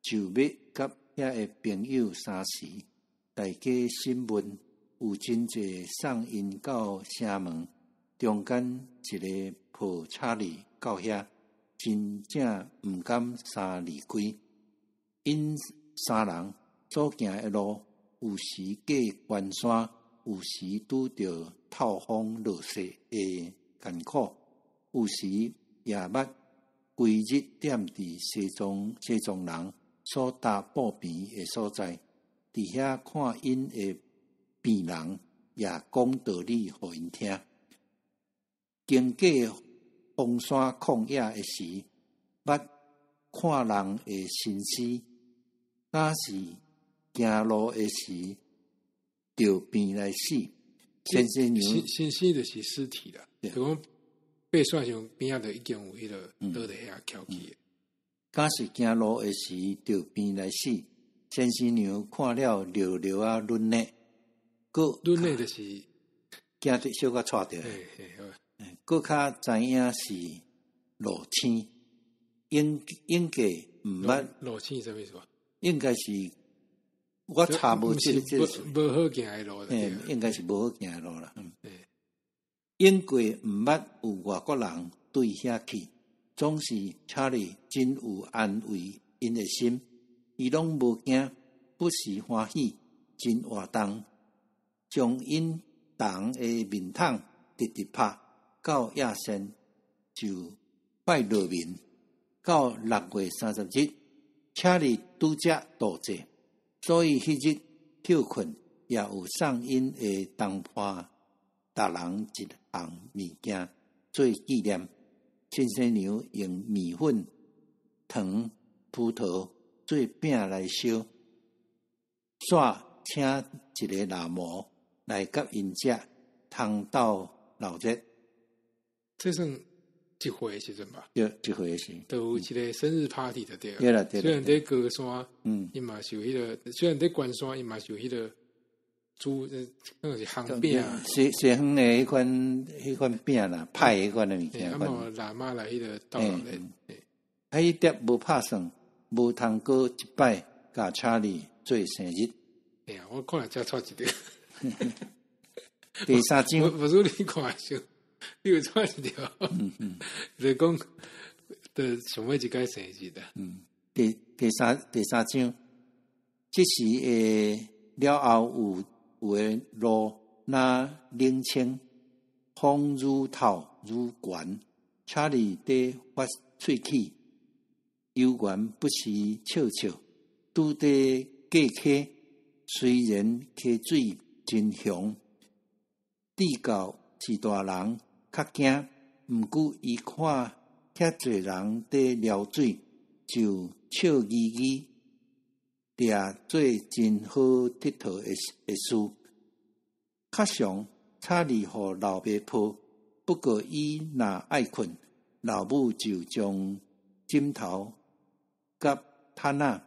就欲佮遐个朋友相識。大家審問，有真濟送𪜶到城門，中間一个抱查理到遐，真正毋敢相離開。𪜶三人所行的路，有時過關山，有時拄著透風落雪的艱苦，有時也捌規日踮佇西藏西藏人所搭布棚的所在，佇遐看𪜶的病人，也講道理予𪜶聽。經過荒山曠野的時，捌看人的身屍，若是行路的時，著病來死。先生娘，身屍就是屍體啦。就講爬山時邊仔就已經有彼個倒佇遐翹起。敢是行路的時，著病來死。先生娘看了，尿尿啊，軟呢，閣軟呢就是驚著小可掣著。閣較知影是路星，應應該毋捌路星啥物意思？應該是我查無這個，無好行的路。應該是無好行的路啦。應過毋捌有外國人對遐去，總是查理真有安慰𪜶的心，伊攏無驚，不時歡喜，真活動，將𪜶同的面孔直直拍到葉仙就拜落面。到6月30日，查理拄則渡濟，所以彼日歇睏也有送𪜶的同伴，逐人一項物件做紀念。先生娘用麵粉、糖、葡萄、做餅來燒，煞請一个喇嘛來佮𪜶食，通鬥鬧熱。這算一歲時陣吧？對，一歲時。都有一个生日 party 就對。對啦，對啦。雖然佇高山，伊嘛是有彼个；雖然佇懸山，伊嘛是有彼个煮，那個是烘餅。西西方的彼款彼款餅啦，派彼款的物件。啊，嘛喇嘛來彼个鬥鬧熱。啊，彼碟無拍算，無通閣一擺共查理做生日。哎呀，我看來才錯一條。第三章，無無你看時，你有錯一條。就講，就上尾一屆生日啦。第三章，這時的了後有有的路若冷清，風愈透愈懸。查理佇發喙齒，猶原不時笑笑，拄佇過溪，雖然溪水真雄，至到是大人較驚，毋過伊看遐濟人佇撩水，就笑嘻嘻，掠做真好𨑨迌的事。較常查理予老爸抱，不過伊若愛睏，老母就將枕頭佮毯仔，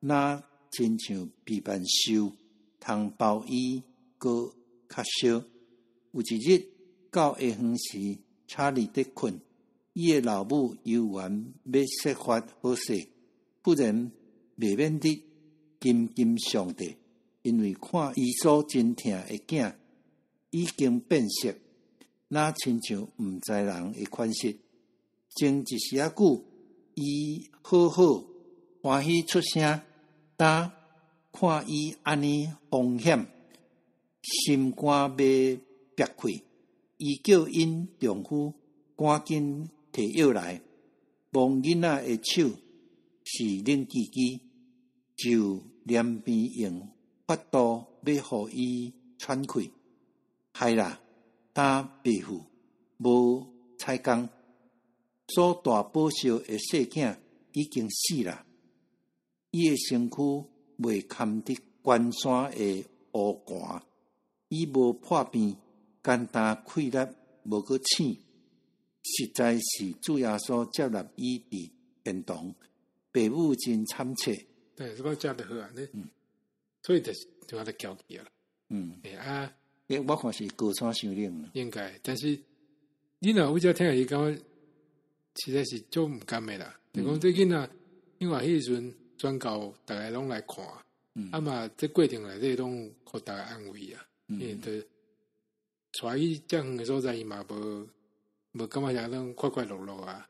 若親像被縵袖通包伊閣較燒。有一日到下昏時，查理佇睏，伊的老母猶原欲設法好勢，忽然袂免得緊緊上帝，因為看伊所真疼的囝已經變色，若親像毋知人的款式。前一時仔久，伊好好歡喜出聲，今看伊按呢風險，心肝欲煏開。伊叫𪜶丈夫趕緊提藥來，摸囡仔的手是冷吱吱，就連邊用法度欲予伊喘氣。害啦，今爸父無彩工，所大寶惜的細囝已經死啦。伊的身軀袂堪得懸山的烏寒，伊無破病，簡單氣力無閣醒，實在是主耶穌接納伊佇天堂，爸母真慘切。對，這個食得好啊，你，所以就是就按呢翘起啊。欸啊，欸，我看是高山傷冷。應該，但是你若有遮聽伊感覺，實在是足毋甘的啦。就講這囡仔，因為彼時陣宣教，逐个攏來看，啊嘛，這過程內底攏予逐家安慰啊。因為就帶去遮遠的所在，伊嘛無無感覺啥攏快快樂樂啊。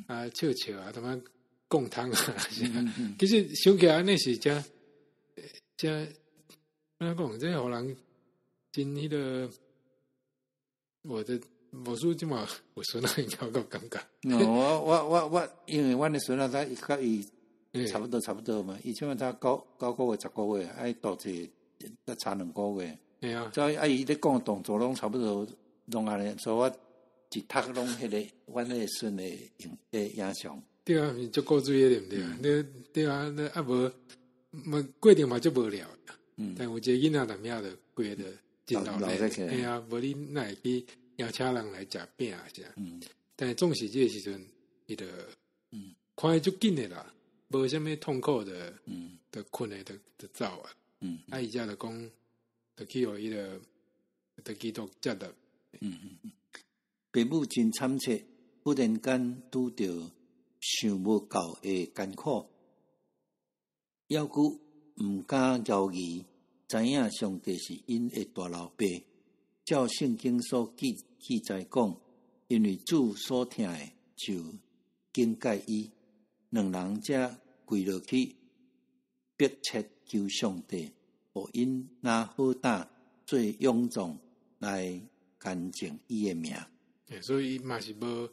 啊，笑笑啊，他媽講通啊。其實想起來按呢是誠誠按怎講？這予人真彼个，我的無輸這麼有孫仔應該夠尷尬。哦，我，因為阮的孫仔才佮伊差不多差不多嘛，伊這擺才9個月10個月，愛大一個才差2個月。對啊。所以啊，伊咧講動作攏差不多攏按呢，所以我一讀攏彼个阮彼个孫的影像。對啊，是足古錐的對毋對啊？你對啊，你啊無，嘛過程嘛足無聊。但有一個囡仔踮遐就規个就真鬧熱。嘿啊，無你哪會去邀請人來食餅啊啥？但是總是這个時陣，伊就看伊足緊的啦，無啥物痛苦的，就睏的就走啊。啊，伊才就講，就去予彼个，就基督接納。爸母真慘切，忽然間拄著想無夠的艱苦，猶閣毋敢猶疑，知影上帝是𪜶的大老爸。照聖經所記載講，因為主所疼的就警戒伊，兩人才跪落去，迫切求上帝，予𪜶若好膽做勇壯來乾淨伊的名。欸，所以伊嘛是無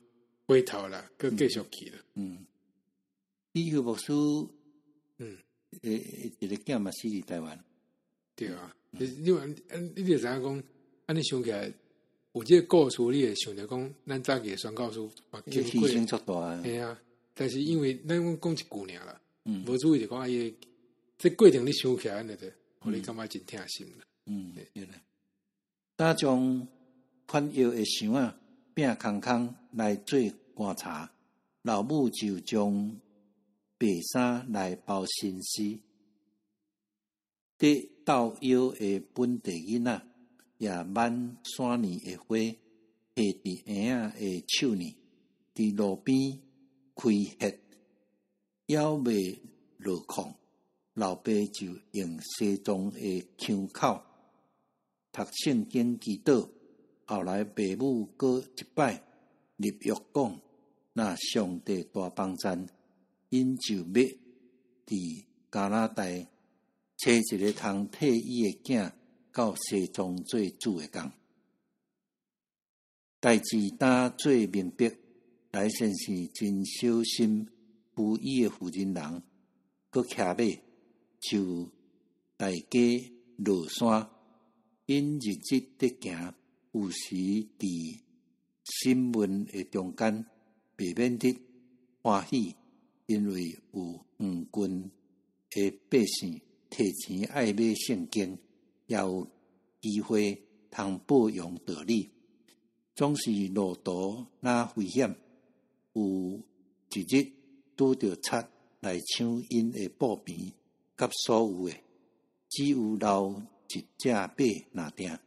回頭啦，閣繼續去啦。李秀牧師，欸，一個囝嘛死佇台灣。對啊，你就知影講，按呢想起來，有這個故事，你會想著講，咱早期的宣教師嘛經過，犧牲足大。嘿啊，但是因為咱講一句爾啦，無注意就講啊，伊這過程你想起來，按呢就，予你感覺真疼心啦。嗯，對啦。當將款藥的箱仔餅空空來做棺柴，老母就將白衫來包身屍。佇鬥藥的本地囡仔也挽山年的花，繫佇嬰仔的手呢，佇路邊開血，猶未落空，老爸就用西裝的槍口讀聖經祈禱。後來爸母閣一擺立約講，若上帝大幫贊，𪜶就欲佇加拿大揣一个通替伊的囝到西藏做主的工。代誌當做明白，來先生真小心扶伊的婦人人，閣騎馬就大家落山，𪜶日日佇行，有時佇審問的中間，袂免得歡喜，因為有遠近的百姓提錢愛買聖經，也有機會通報揚道理。總是路途若危險，有一日拄著賊來搶𪜶的布棚佮所有的，只有留一隻馬若定。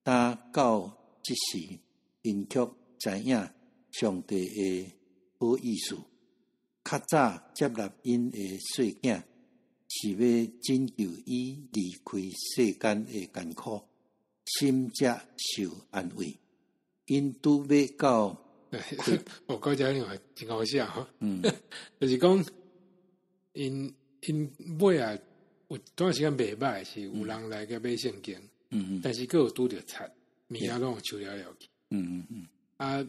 但到這時，𪜶卻知影上帝的好意思，較早接納𪜶的細囝，是欲拯救伊離開世間的艱苦，心才受安慰。𪜶拄欲到，我講這另外真好笑吼，就是講，𪜶𪜶尾啊，有段時間袂䆀，是有人來共買聖經，但是閣有拄著賊，物件攏搶了了去，啊，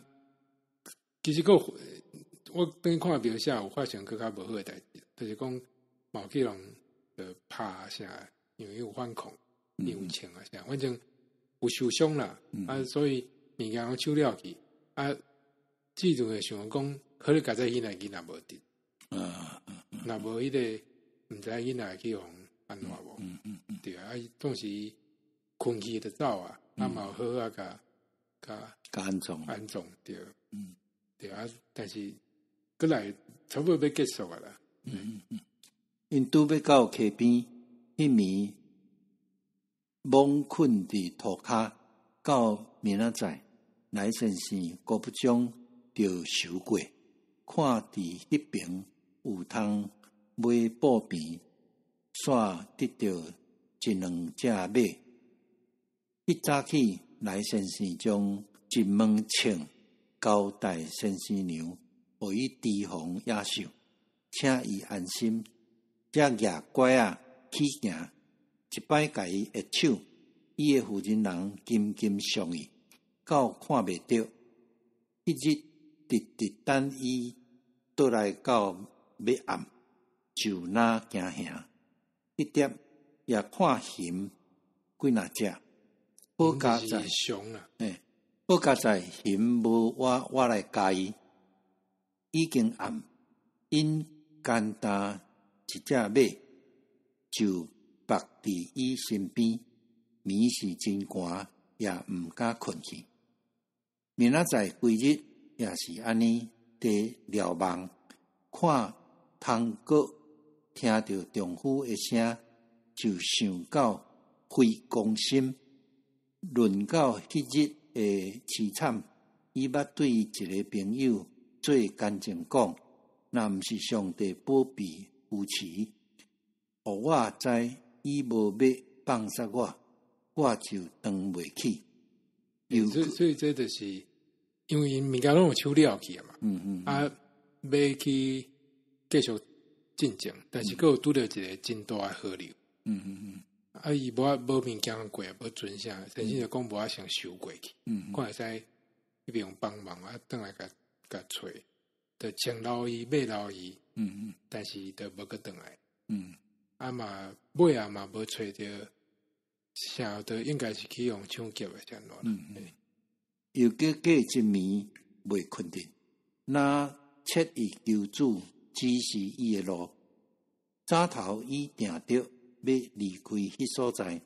其實閣我等於看描寫有發生閣較無好的代誌，就是講嘛有去予人拍啥，因為有反抗，伊有穿啊啥，反正有受傷啦，啊，所以物件攏搶了去，啊，這陣會想講，好佳哉彼个囡仔無佇，若無彼个，毋知囡仔會去予按怎無？對啊，啊，當時睏去就走啊，啊嘛有好好啊，共共共安葬，安葬對，對啊，但是閣來差不多欲結束啊啦。𪜶拄欲到溪邊，彼暝罔睏佇塗跤，到明仔載，來先生顧不將就收過，看佇彼爿有通買布棚，煞得著一兩隻馬。彼早起，來先生將一毛銃交代先生娘，予伊提防野獸，請伊安心。才舉拐仔起行，一擺共伊握手，伊的婦人人緊緊相伊，到看袂著。彼日直直等伊倒來到欲暗，就若驚嚇。彼點也看熊幾若隻，好佳哉，熊啊！好佳哉，熊無我我來咬伊，已經暗，𪜶簡單一隻馬就縛佇伊身邊，暝是真寒，也毋敢睏去。明仔載規日也是按呢佇瞭望，看通閣聽著丈夫的聲，就想到非公心。論到彼日的淒慘，伊捌對一个朋友做見證講：若毋是上帝保庇扶持，予我知伊無欲放殺我，我就當袂起。所以這就是因為𪜶物件攏有搶了去啊嘛，啊，欲去繼續進前，但是閣有拄著一个真大的河流，啊，伊無無物件過，無船啥，先生就講無愛先游過去，看會使彼邊幫忙啊，轉來共共揣，就穿留伊，馬留伊，但是就無閣轉來，啊嘛尾仔嘛無揣著，啥都應該是去予搶劫的這樣啦。又閣過一暝袂睏著，若切意求主指示伊的路，早頭伊定著欲離開彼所在，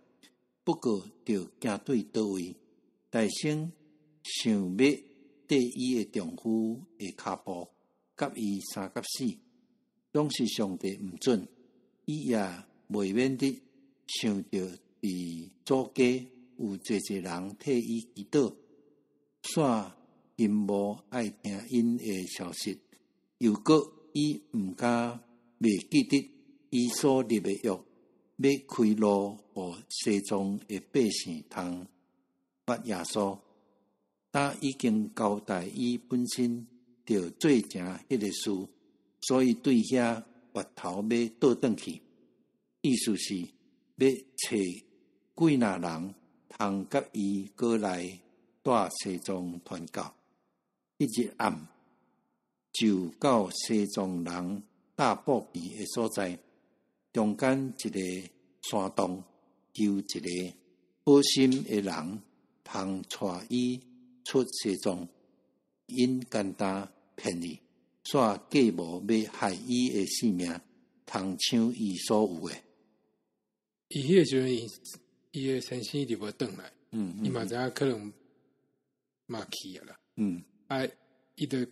不過著行對佗位，大聲想欲綴伊的丈夫的跤步，佮伊相佮死，總是上帝毋准，伊也袂免得想著佇祖家有濟濟人替伊祈禱，煞羨慕愛聽𪜶的消息，又閣伊毋敢袂記得伊所立的約，欲開路予西藏的百姓通捌耶穌。今已經交代伊本身著做成彼个事，所以對遐越頭欲倒轉去，意思是欲揣幾若人通佮伊過來蹛西藏傳教。彼日暗就到西藏人搭布棚的所在，中間一个山洞，求一个好心的人通帶伊出西藏，𪜶簡單騙伊，煞計謀欲害伊的性命，通搶伊所有的。伊彼个時陣，伊的先生就無轉來，伊嘛知影可能嘛去啊啦。啊，伊就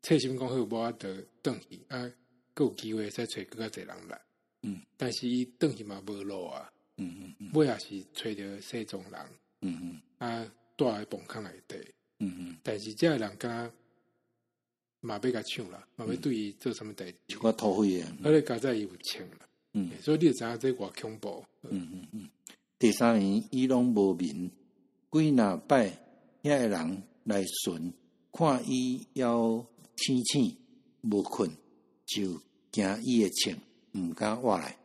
切心講好，無法度轉去，啊，閣有機會會使揣閣較濟人來。但是伊轉去嘛無路啊。尾也是揣著西藏人。啊，蹛佇磅空內底。但是這个人敢若嘛欲共搶啦，嘛欲對伊做啥物代誌？一寡土匪啊。而且佳哉伊有穿啦。所以你就知影這偌恐怖。第三暝伊攏無眠，幾若擺遐个人來巡，看伊猶醒醒無睏，就驚伊的穿，毋敢活來。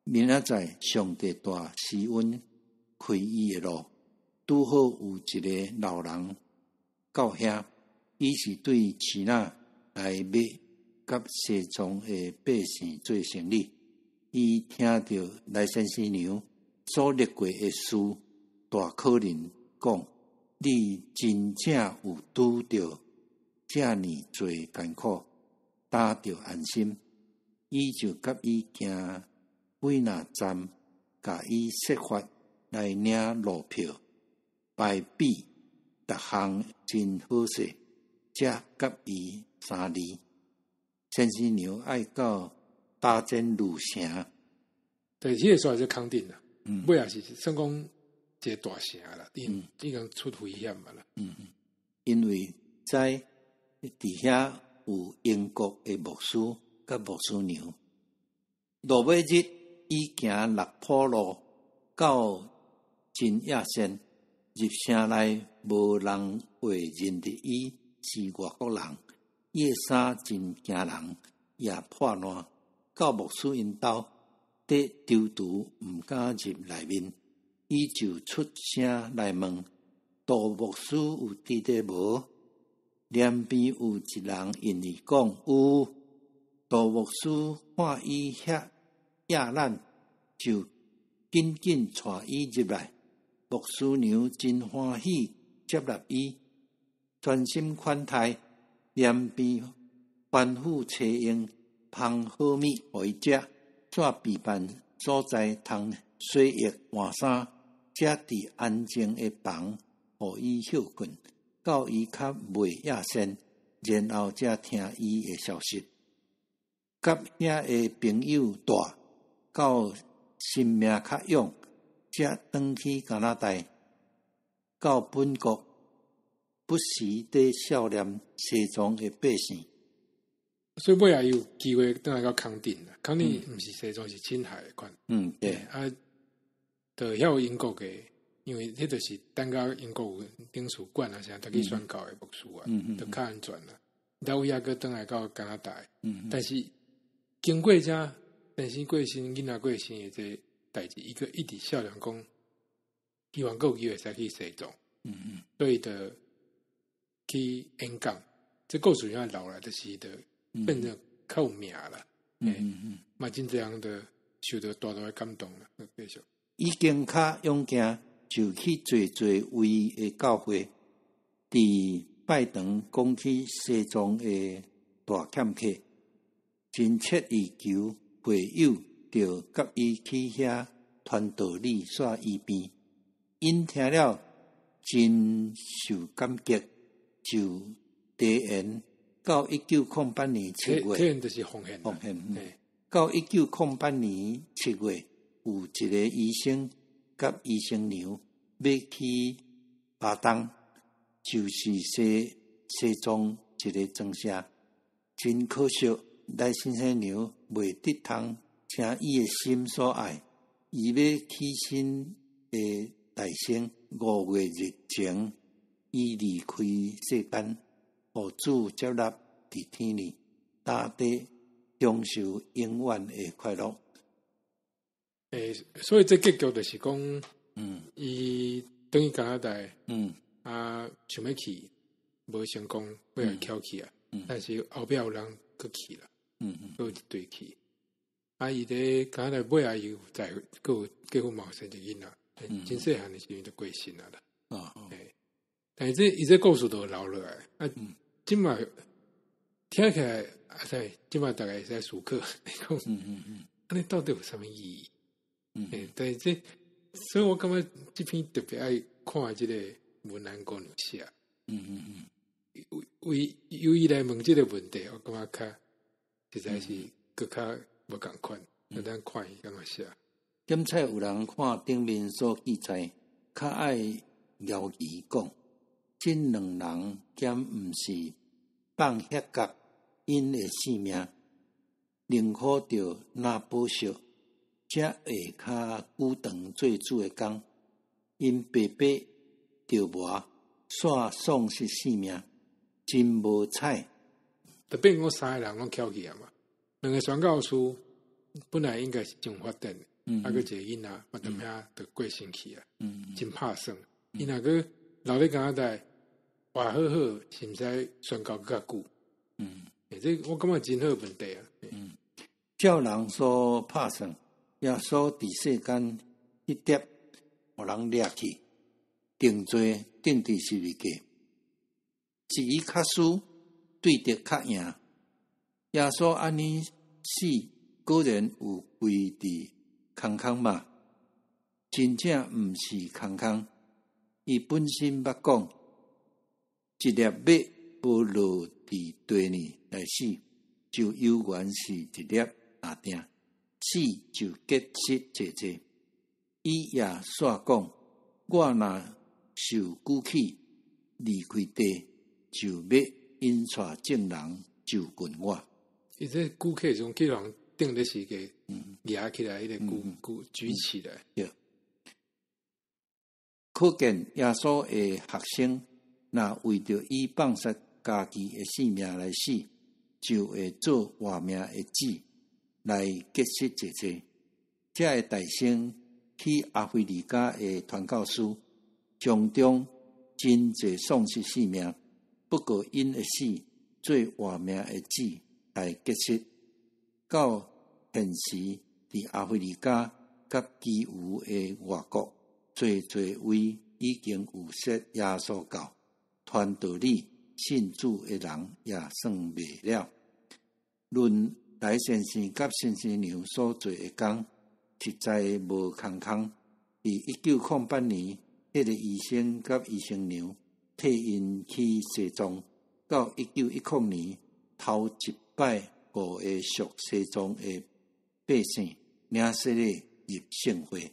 明仔載上帝大施恩開伊的路，拄好有一个老人到遐，伊是對支那來欲佮西藏的百姓做生理。伊聽著來先生娘所歷過的事，大可能講：你真正有拄著遮爾濟艱苦，擔著安心。伊就佮伊行幾若站，共伊說法來領路票，排比逐項真好勢，才佮伊三字。先生娘愛到打尖路城，對，彼个所在就康定啦。尾也是算講一個大城啦，已經出危險啊啦。因為知佇遐有英國的牧師佮牧師娘。落尾日，伊行六浦路到真野線，入城內無人會認得伊是外國人。伊的衫真驚人，也破爛。到牧師𪜶兜，佇躊躇毋敢入內面，伊就出聲來問：杜牧師有佇咧無？兩邊有一人應伊講有。杜牧師看伊遐野懶，就緊緊帶伊入來。牧師娘真歡喜接納伊，專心款待，兩邊吩咐車傭烹好物予伊食，煞備辦所在通洗浴換衫，才佇安靜的房予伊歇睏，到伊較袂野仙，然後才聽伊的消息。佮遐个朋友蹛到心命較勇，才轉去加拿大，到本國不時佇數念西藏的百姓。所以尾仔有機會轉來到康定啦。康定毋是西藏，是青海的款。啊，就遐有英國的，因為彼就是等到英國有領事館啊，啥，才去宣教的牧師啊，就較安全啦。到尾仔閣轉來到加拿大，但是經過遮先生過身、囡仔過身的這代誌，伊閣一直數念講，希望閣有機會使去西藏。所以就去演講。這故事遐留來，就是就變成較有名啦。嘛真濟人就受著大大的感動啦。繼續。已經較勇健，就去濟濟位的教會，佇拜堂講起西藏的大欠缺，真切意求會友就佮伊去遐傳道理煞醫病。𪜶聽了真受感激，就遞延到1908年7月。遞延就是奉獻。奉獻。到1908年7月，有一個醫生佮醫生娘欲去巴東，就是西藏一个莊舍。真可惜，賴先生娘袂得通成伊的心所愛，伊欲起身的大生5月日前，伊離開世間，予主接納佇天裡，大地享受永遠的快樂。所以這結局就是講，伊轉去加拿大，啊，想欲去，無成功，欲共抾去啊。但是後壁有人閣去啦，閣有一隊去。啊，伊佇加拿大尾仔伊有在，閣有結婚嘛有生一個囡仔，真細漢的時陣就過身啊啦。但是這伊這故事都留落來，啊，這馬聽起來，啊，塞，這馬大家會使思考，你講，按呢到底有啥物意義？但是這，所以我感覺這篇特別愛看這個文蘭姑娘寫。為由伊來問這個問題，我感覺較實在是閣較無仝款，咱看伊按怎寫。檢採有人看頂面所記載，較愛枵疑講，這兩人敢毋是放遐角𪜶的性命，寧可著納寶石，才會較久長做主的工。𪜶白白著磨，煞喪失性命，真無彩。就變講三個人攏抾去啊嘛，兩個宣教師本來應該是真有發展，啊，閣一個囡仔嘛，踮遐就過身去啊，真拍算。伊若閣留佇加拿大活好好，是毋使宣教閣較久？這我感覺真好問題啊。照人所拍算，耶穌佇世間彼碟，予人掠去，定罪釘佇十字架，是伊較輸，對敵較贏。耶穌按呢死，果然有歸佇空空嗎？真正毋是空空。伊本身捌講，一粒麥無落佇地裡來死，就猶原是一粒犢定，死就結實濟濟。伊也煞講，我若受舉起，離開地，就欲引帶眾人就近我。伊這舉起是講去人釘佇十字架，舉起來，彼个舉舉舉起來。對。可見耶穌的學生，若為著伊放殺家己的性命來死，就會做活命的子來結實濟濟。這个大生去阿非利加的傳教士，從中真濟喪失性命。不過𪜶的死做活命的子來結實。到現時，佇阿非利加佮其餘的外國，濟濟位已經有設耶穌教傳道理信主的人也算袂了。論賴先生佮先生娘所做的工，實在無空空。佇1908年，彼个醫生佮醫生娘替𪜶去西藏，到1910年，頭一擺五个屬西藏的百姓領洗禮入聖會。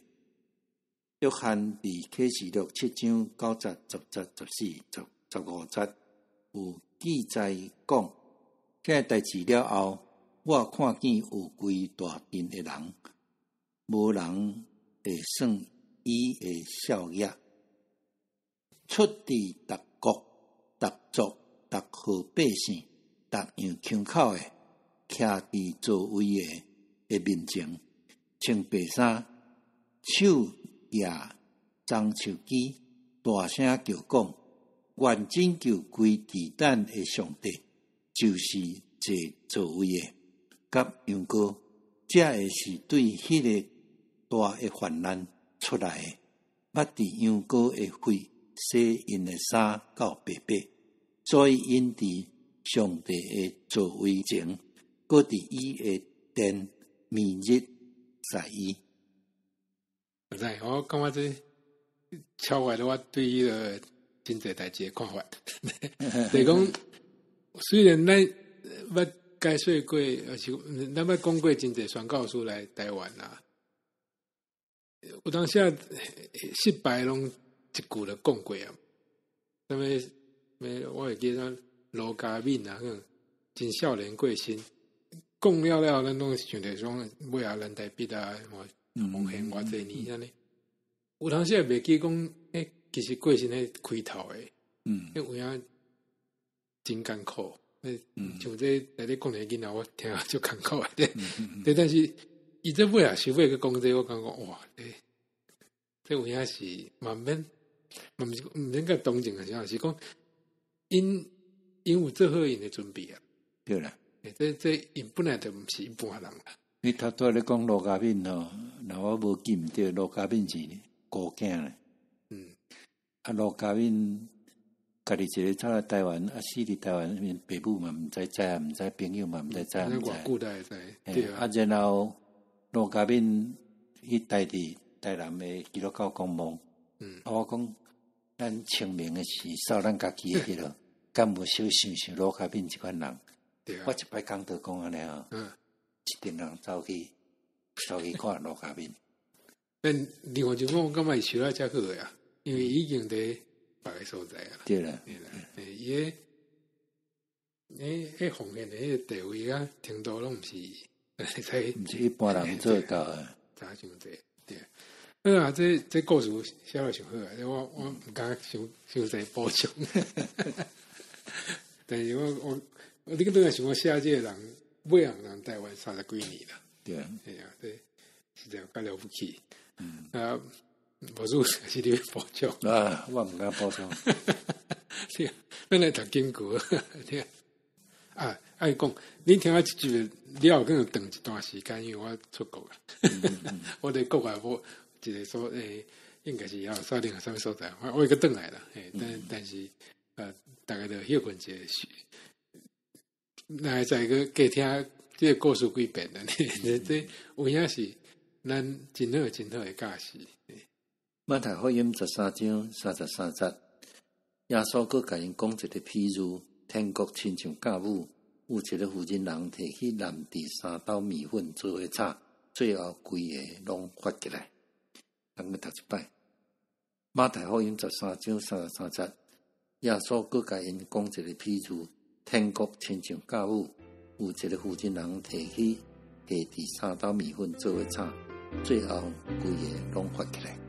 約翰佇啟示錄7章9節、10節、14、15節有記載講，這代誌了後，我看見有規大陣的人，無人會算伊的數額，出佇逐國、逐族、逐號百姓、逐樣腔口的，徛佇座位的面前，穿白衫，手舉棕樹枝，大聲叫講：願拯救歸佇咱的上帝，就是坐座位的，佮羊羔，這个是對彼个大的患難出來的，捌佇羊羔的血洗𪜶的衫到白白，所以𪜶佇上帝的座位前，閣佇伊的殿明日在矣。知，我感覺這超越了我對彼个真濟代誌的看法。就是講，雖然咱捌解說過，抑是咱捌講過真濟宣教師來台灣啊，有當時啊失敗攏一句就講過啊。啥物咩？我會記得盧家敏啊，真少年過身，講了了，咱攏想著講尾仔藍帶筆啊，奉獻偌濟年按呢。有當時也袂記講，欸，其實過身彼開頭的，彼有影真艱苦。像這來咧講一個囡仔，我聽足艱苦的。對，但是伊這尾仔收尾閣講這，我感覺哇，這這有影是嘛毋免，嘛毋是毋免共同情啊，啥是講𪜶𪜶有做好𪜶的準備啊。對啦，這這𪜶本來就毋是一般人啦。你頭拄仔咧講盧家敏吼，若我無記毋對，盧家敏是孤囝咧。啊，盧家敏家己一个走來台灣，啊，死佇台灣，𪜶爸母嘛毋知知啊，毋知朋友嘛毋知知，毋知。偌久才會知？對啊。啊，然後盧家敏去待佇台南的基督教公墓。啊，我講咱清明的時掃咱家己的彼落，敢無小想想盧家敏這款人？對啊。我一擺講就講按呢吼，一陣人走去看盧家敏。但另外就講，我感覺伊收了遮好個啊，因為已經佇別个所在啊。對啦。對啦，伊个，彼奉獻的彼个地位佮程度攏毋是，毋是一般人做會到的。差傷濟，對。啊，這這故事寫得上好啊！我我毋敢傷傷濟補充。但是我我我你閣轉來想講寫這個人，尾仔人台灣三十幾年啦。對啊。對啊，這實在有較了不起。啊，無輸是你欲補充。啊，我毋敢補充。對啊，咱來讀經句。對啊。啊，愛講，你聽我一集了後，可能長一段時間，因為我出國啊。我佇國外無一个所，欸，應該是耶路撒冷啥物所在，我我會閣轉來啦。欸，但但是，逐家就歇睏一下，若會使閣加聽這个故事幾遍啦。這這有影是咱真好真好的教示。馬太福音13章33節，耶穌閣共𪜶講一个譬喻：天國親像酵母，有一个婦人人提去湳佇三斗麵粉做伙炒，最後規个攏發起來。咱閣讀一擺。馬太福音13章33節，耶穌閣共𪜶講一个譬喻：天國親像酵母，有一个婦人人提去下佇三斗麵粉做伙炒，最後規个攏發起來。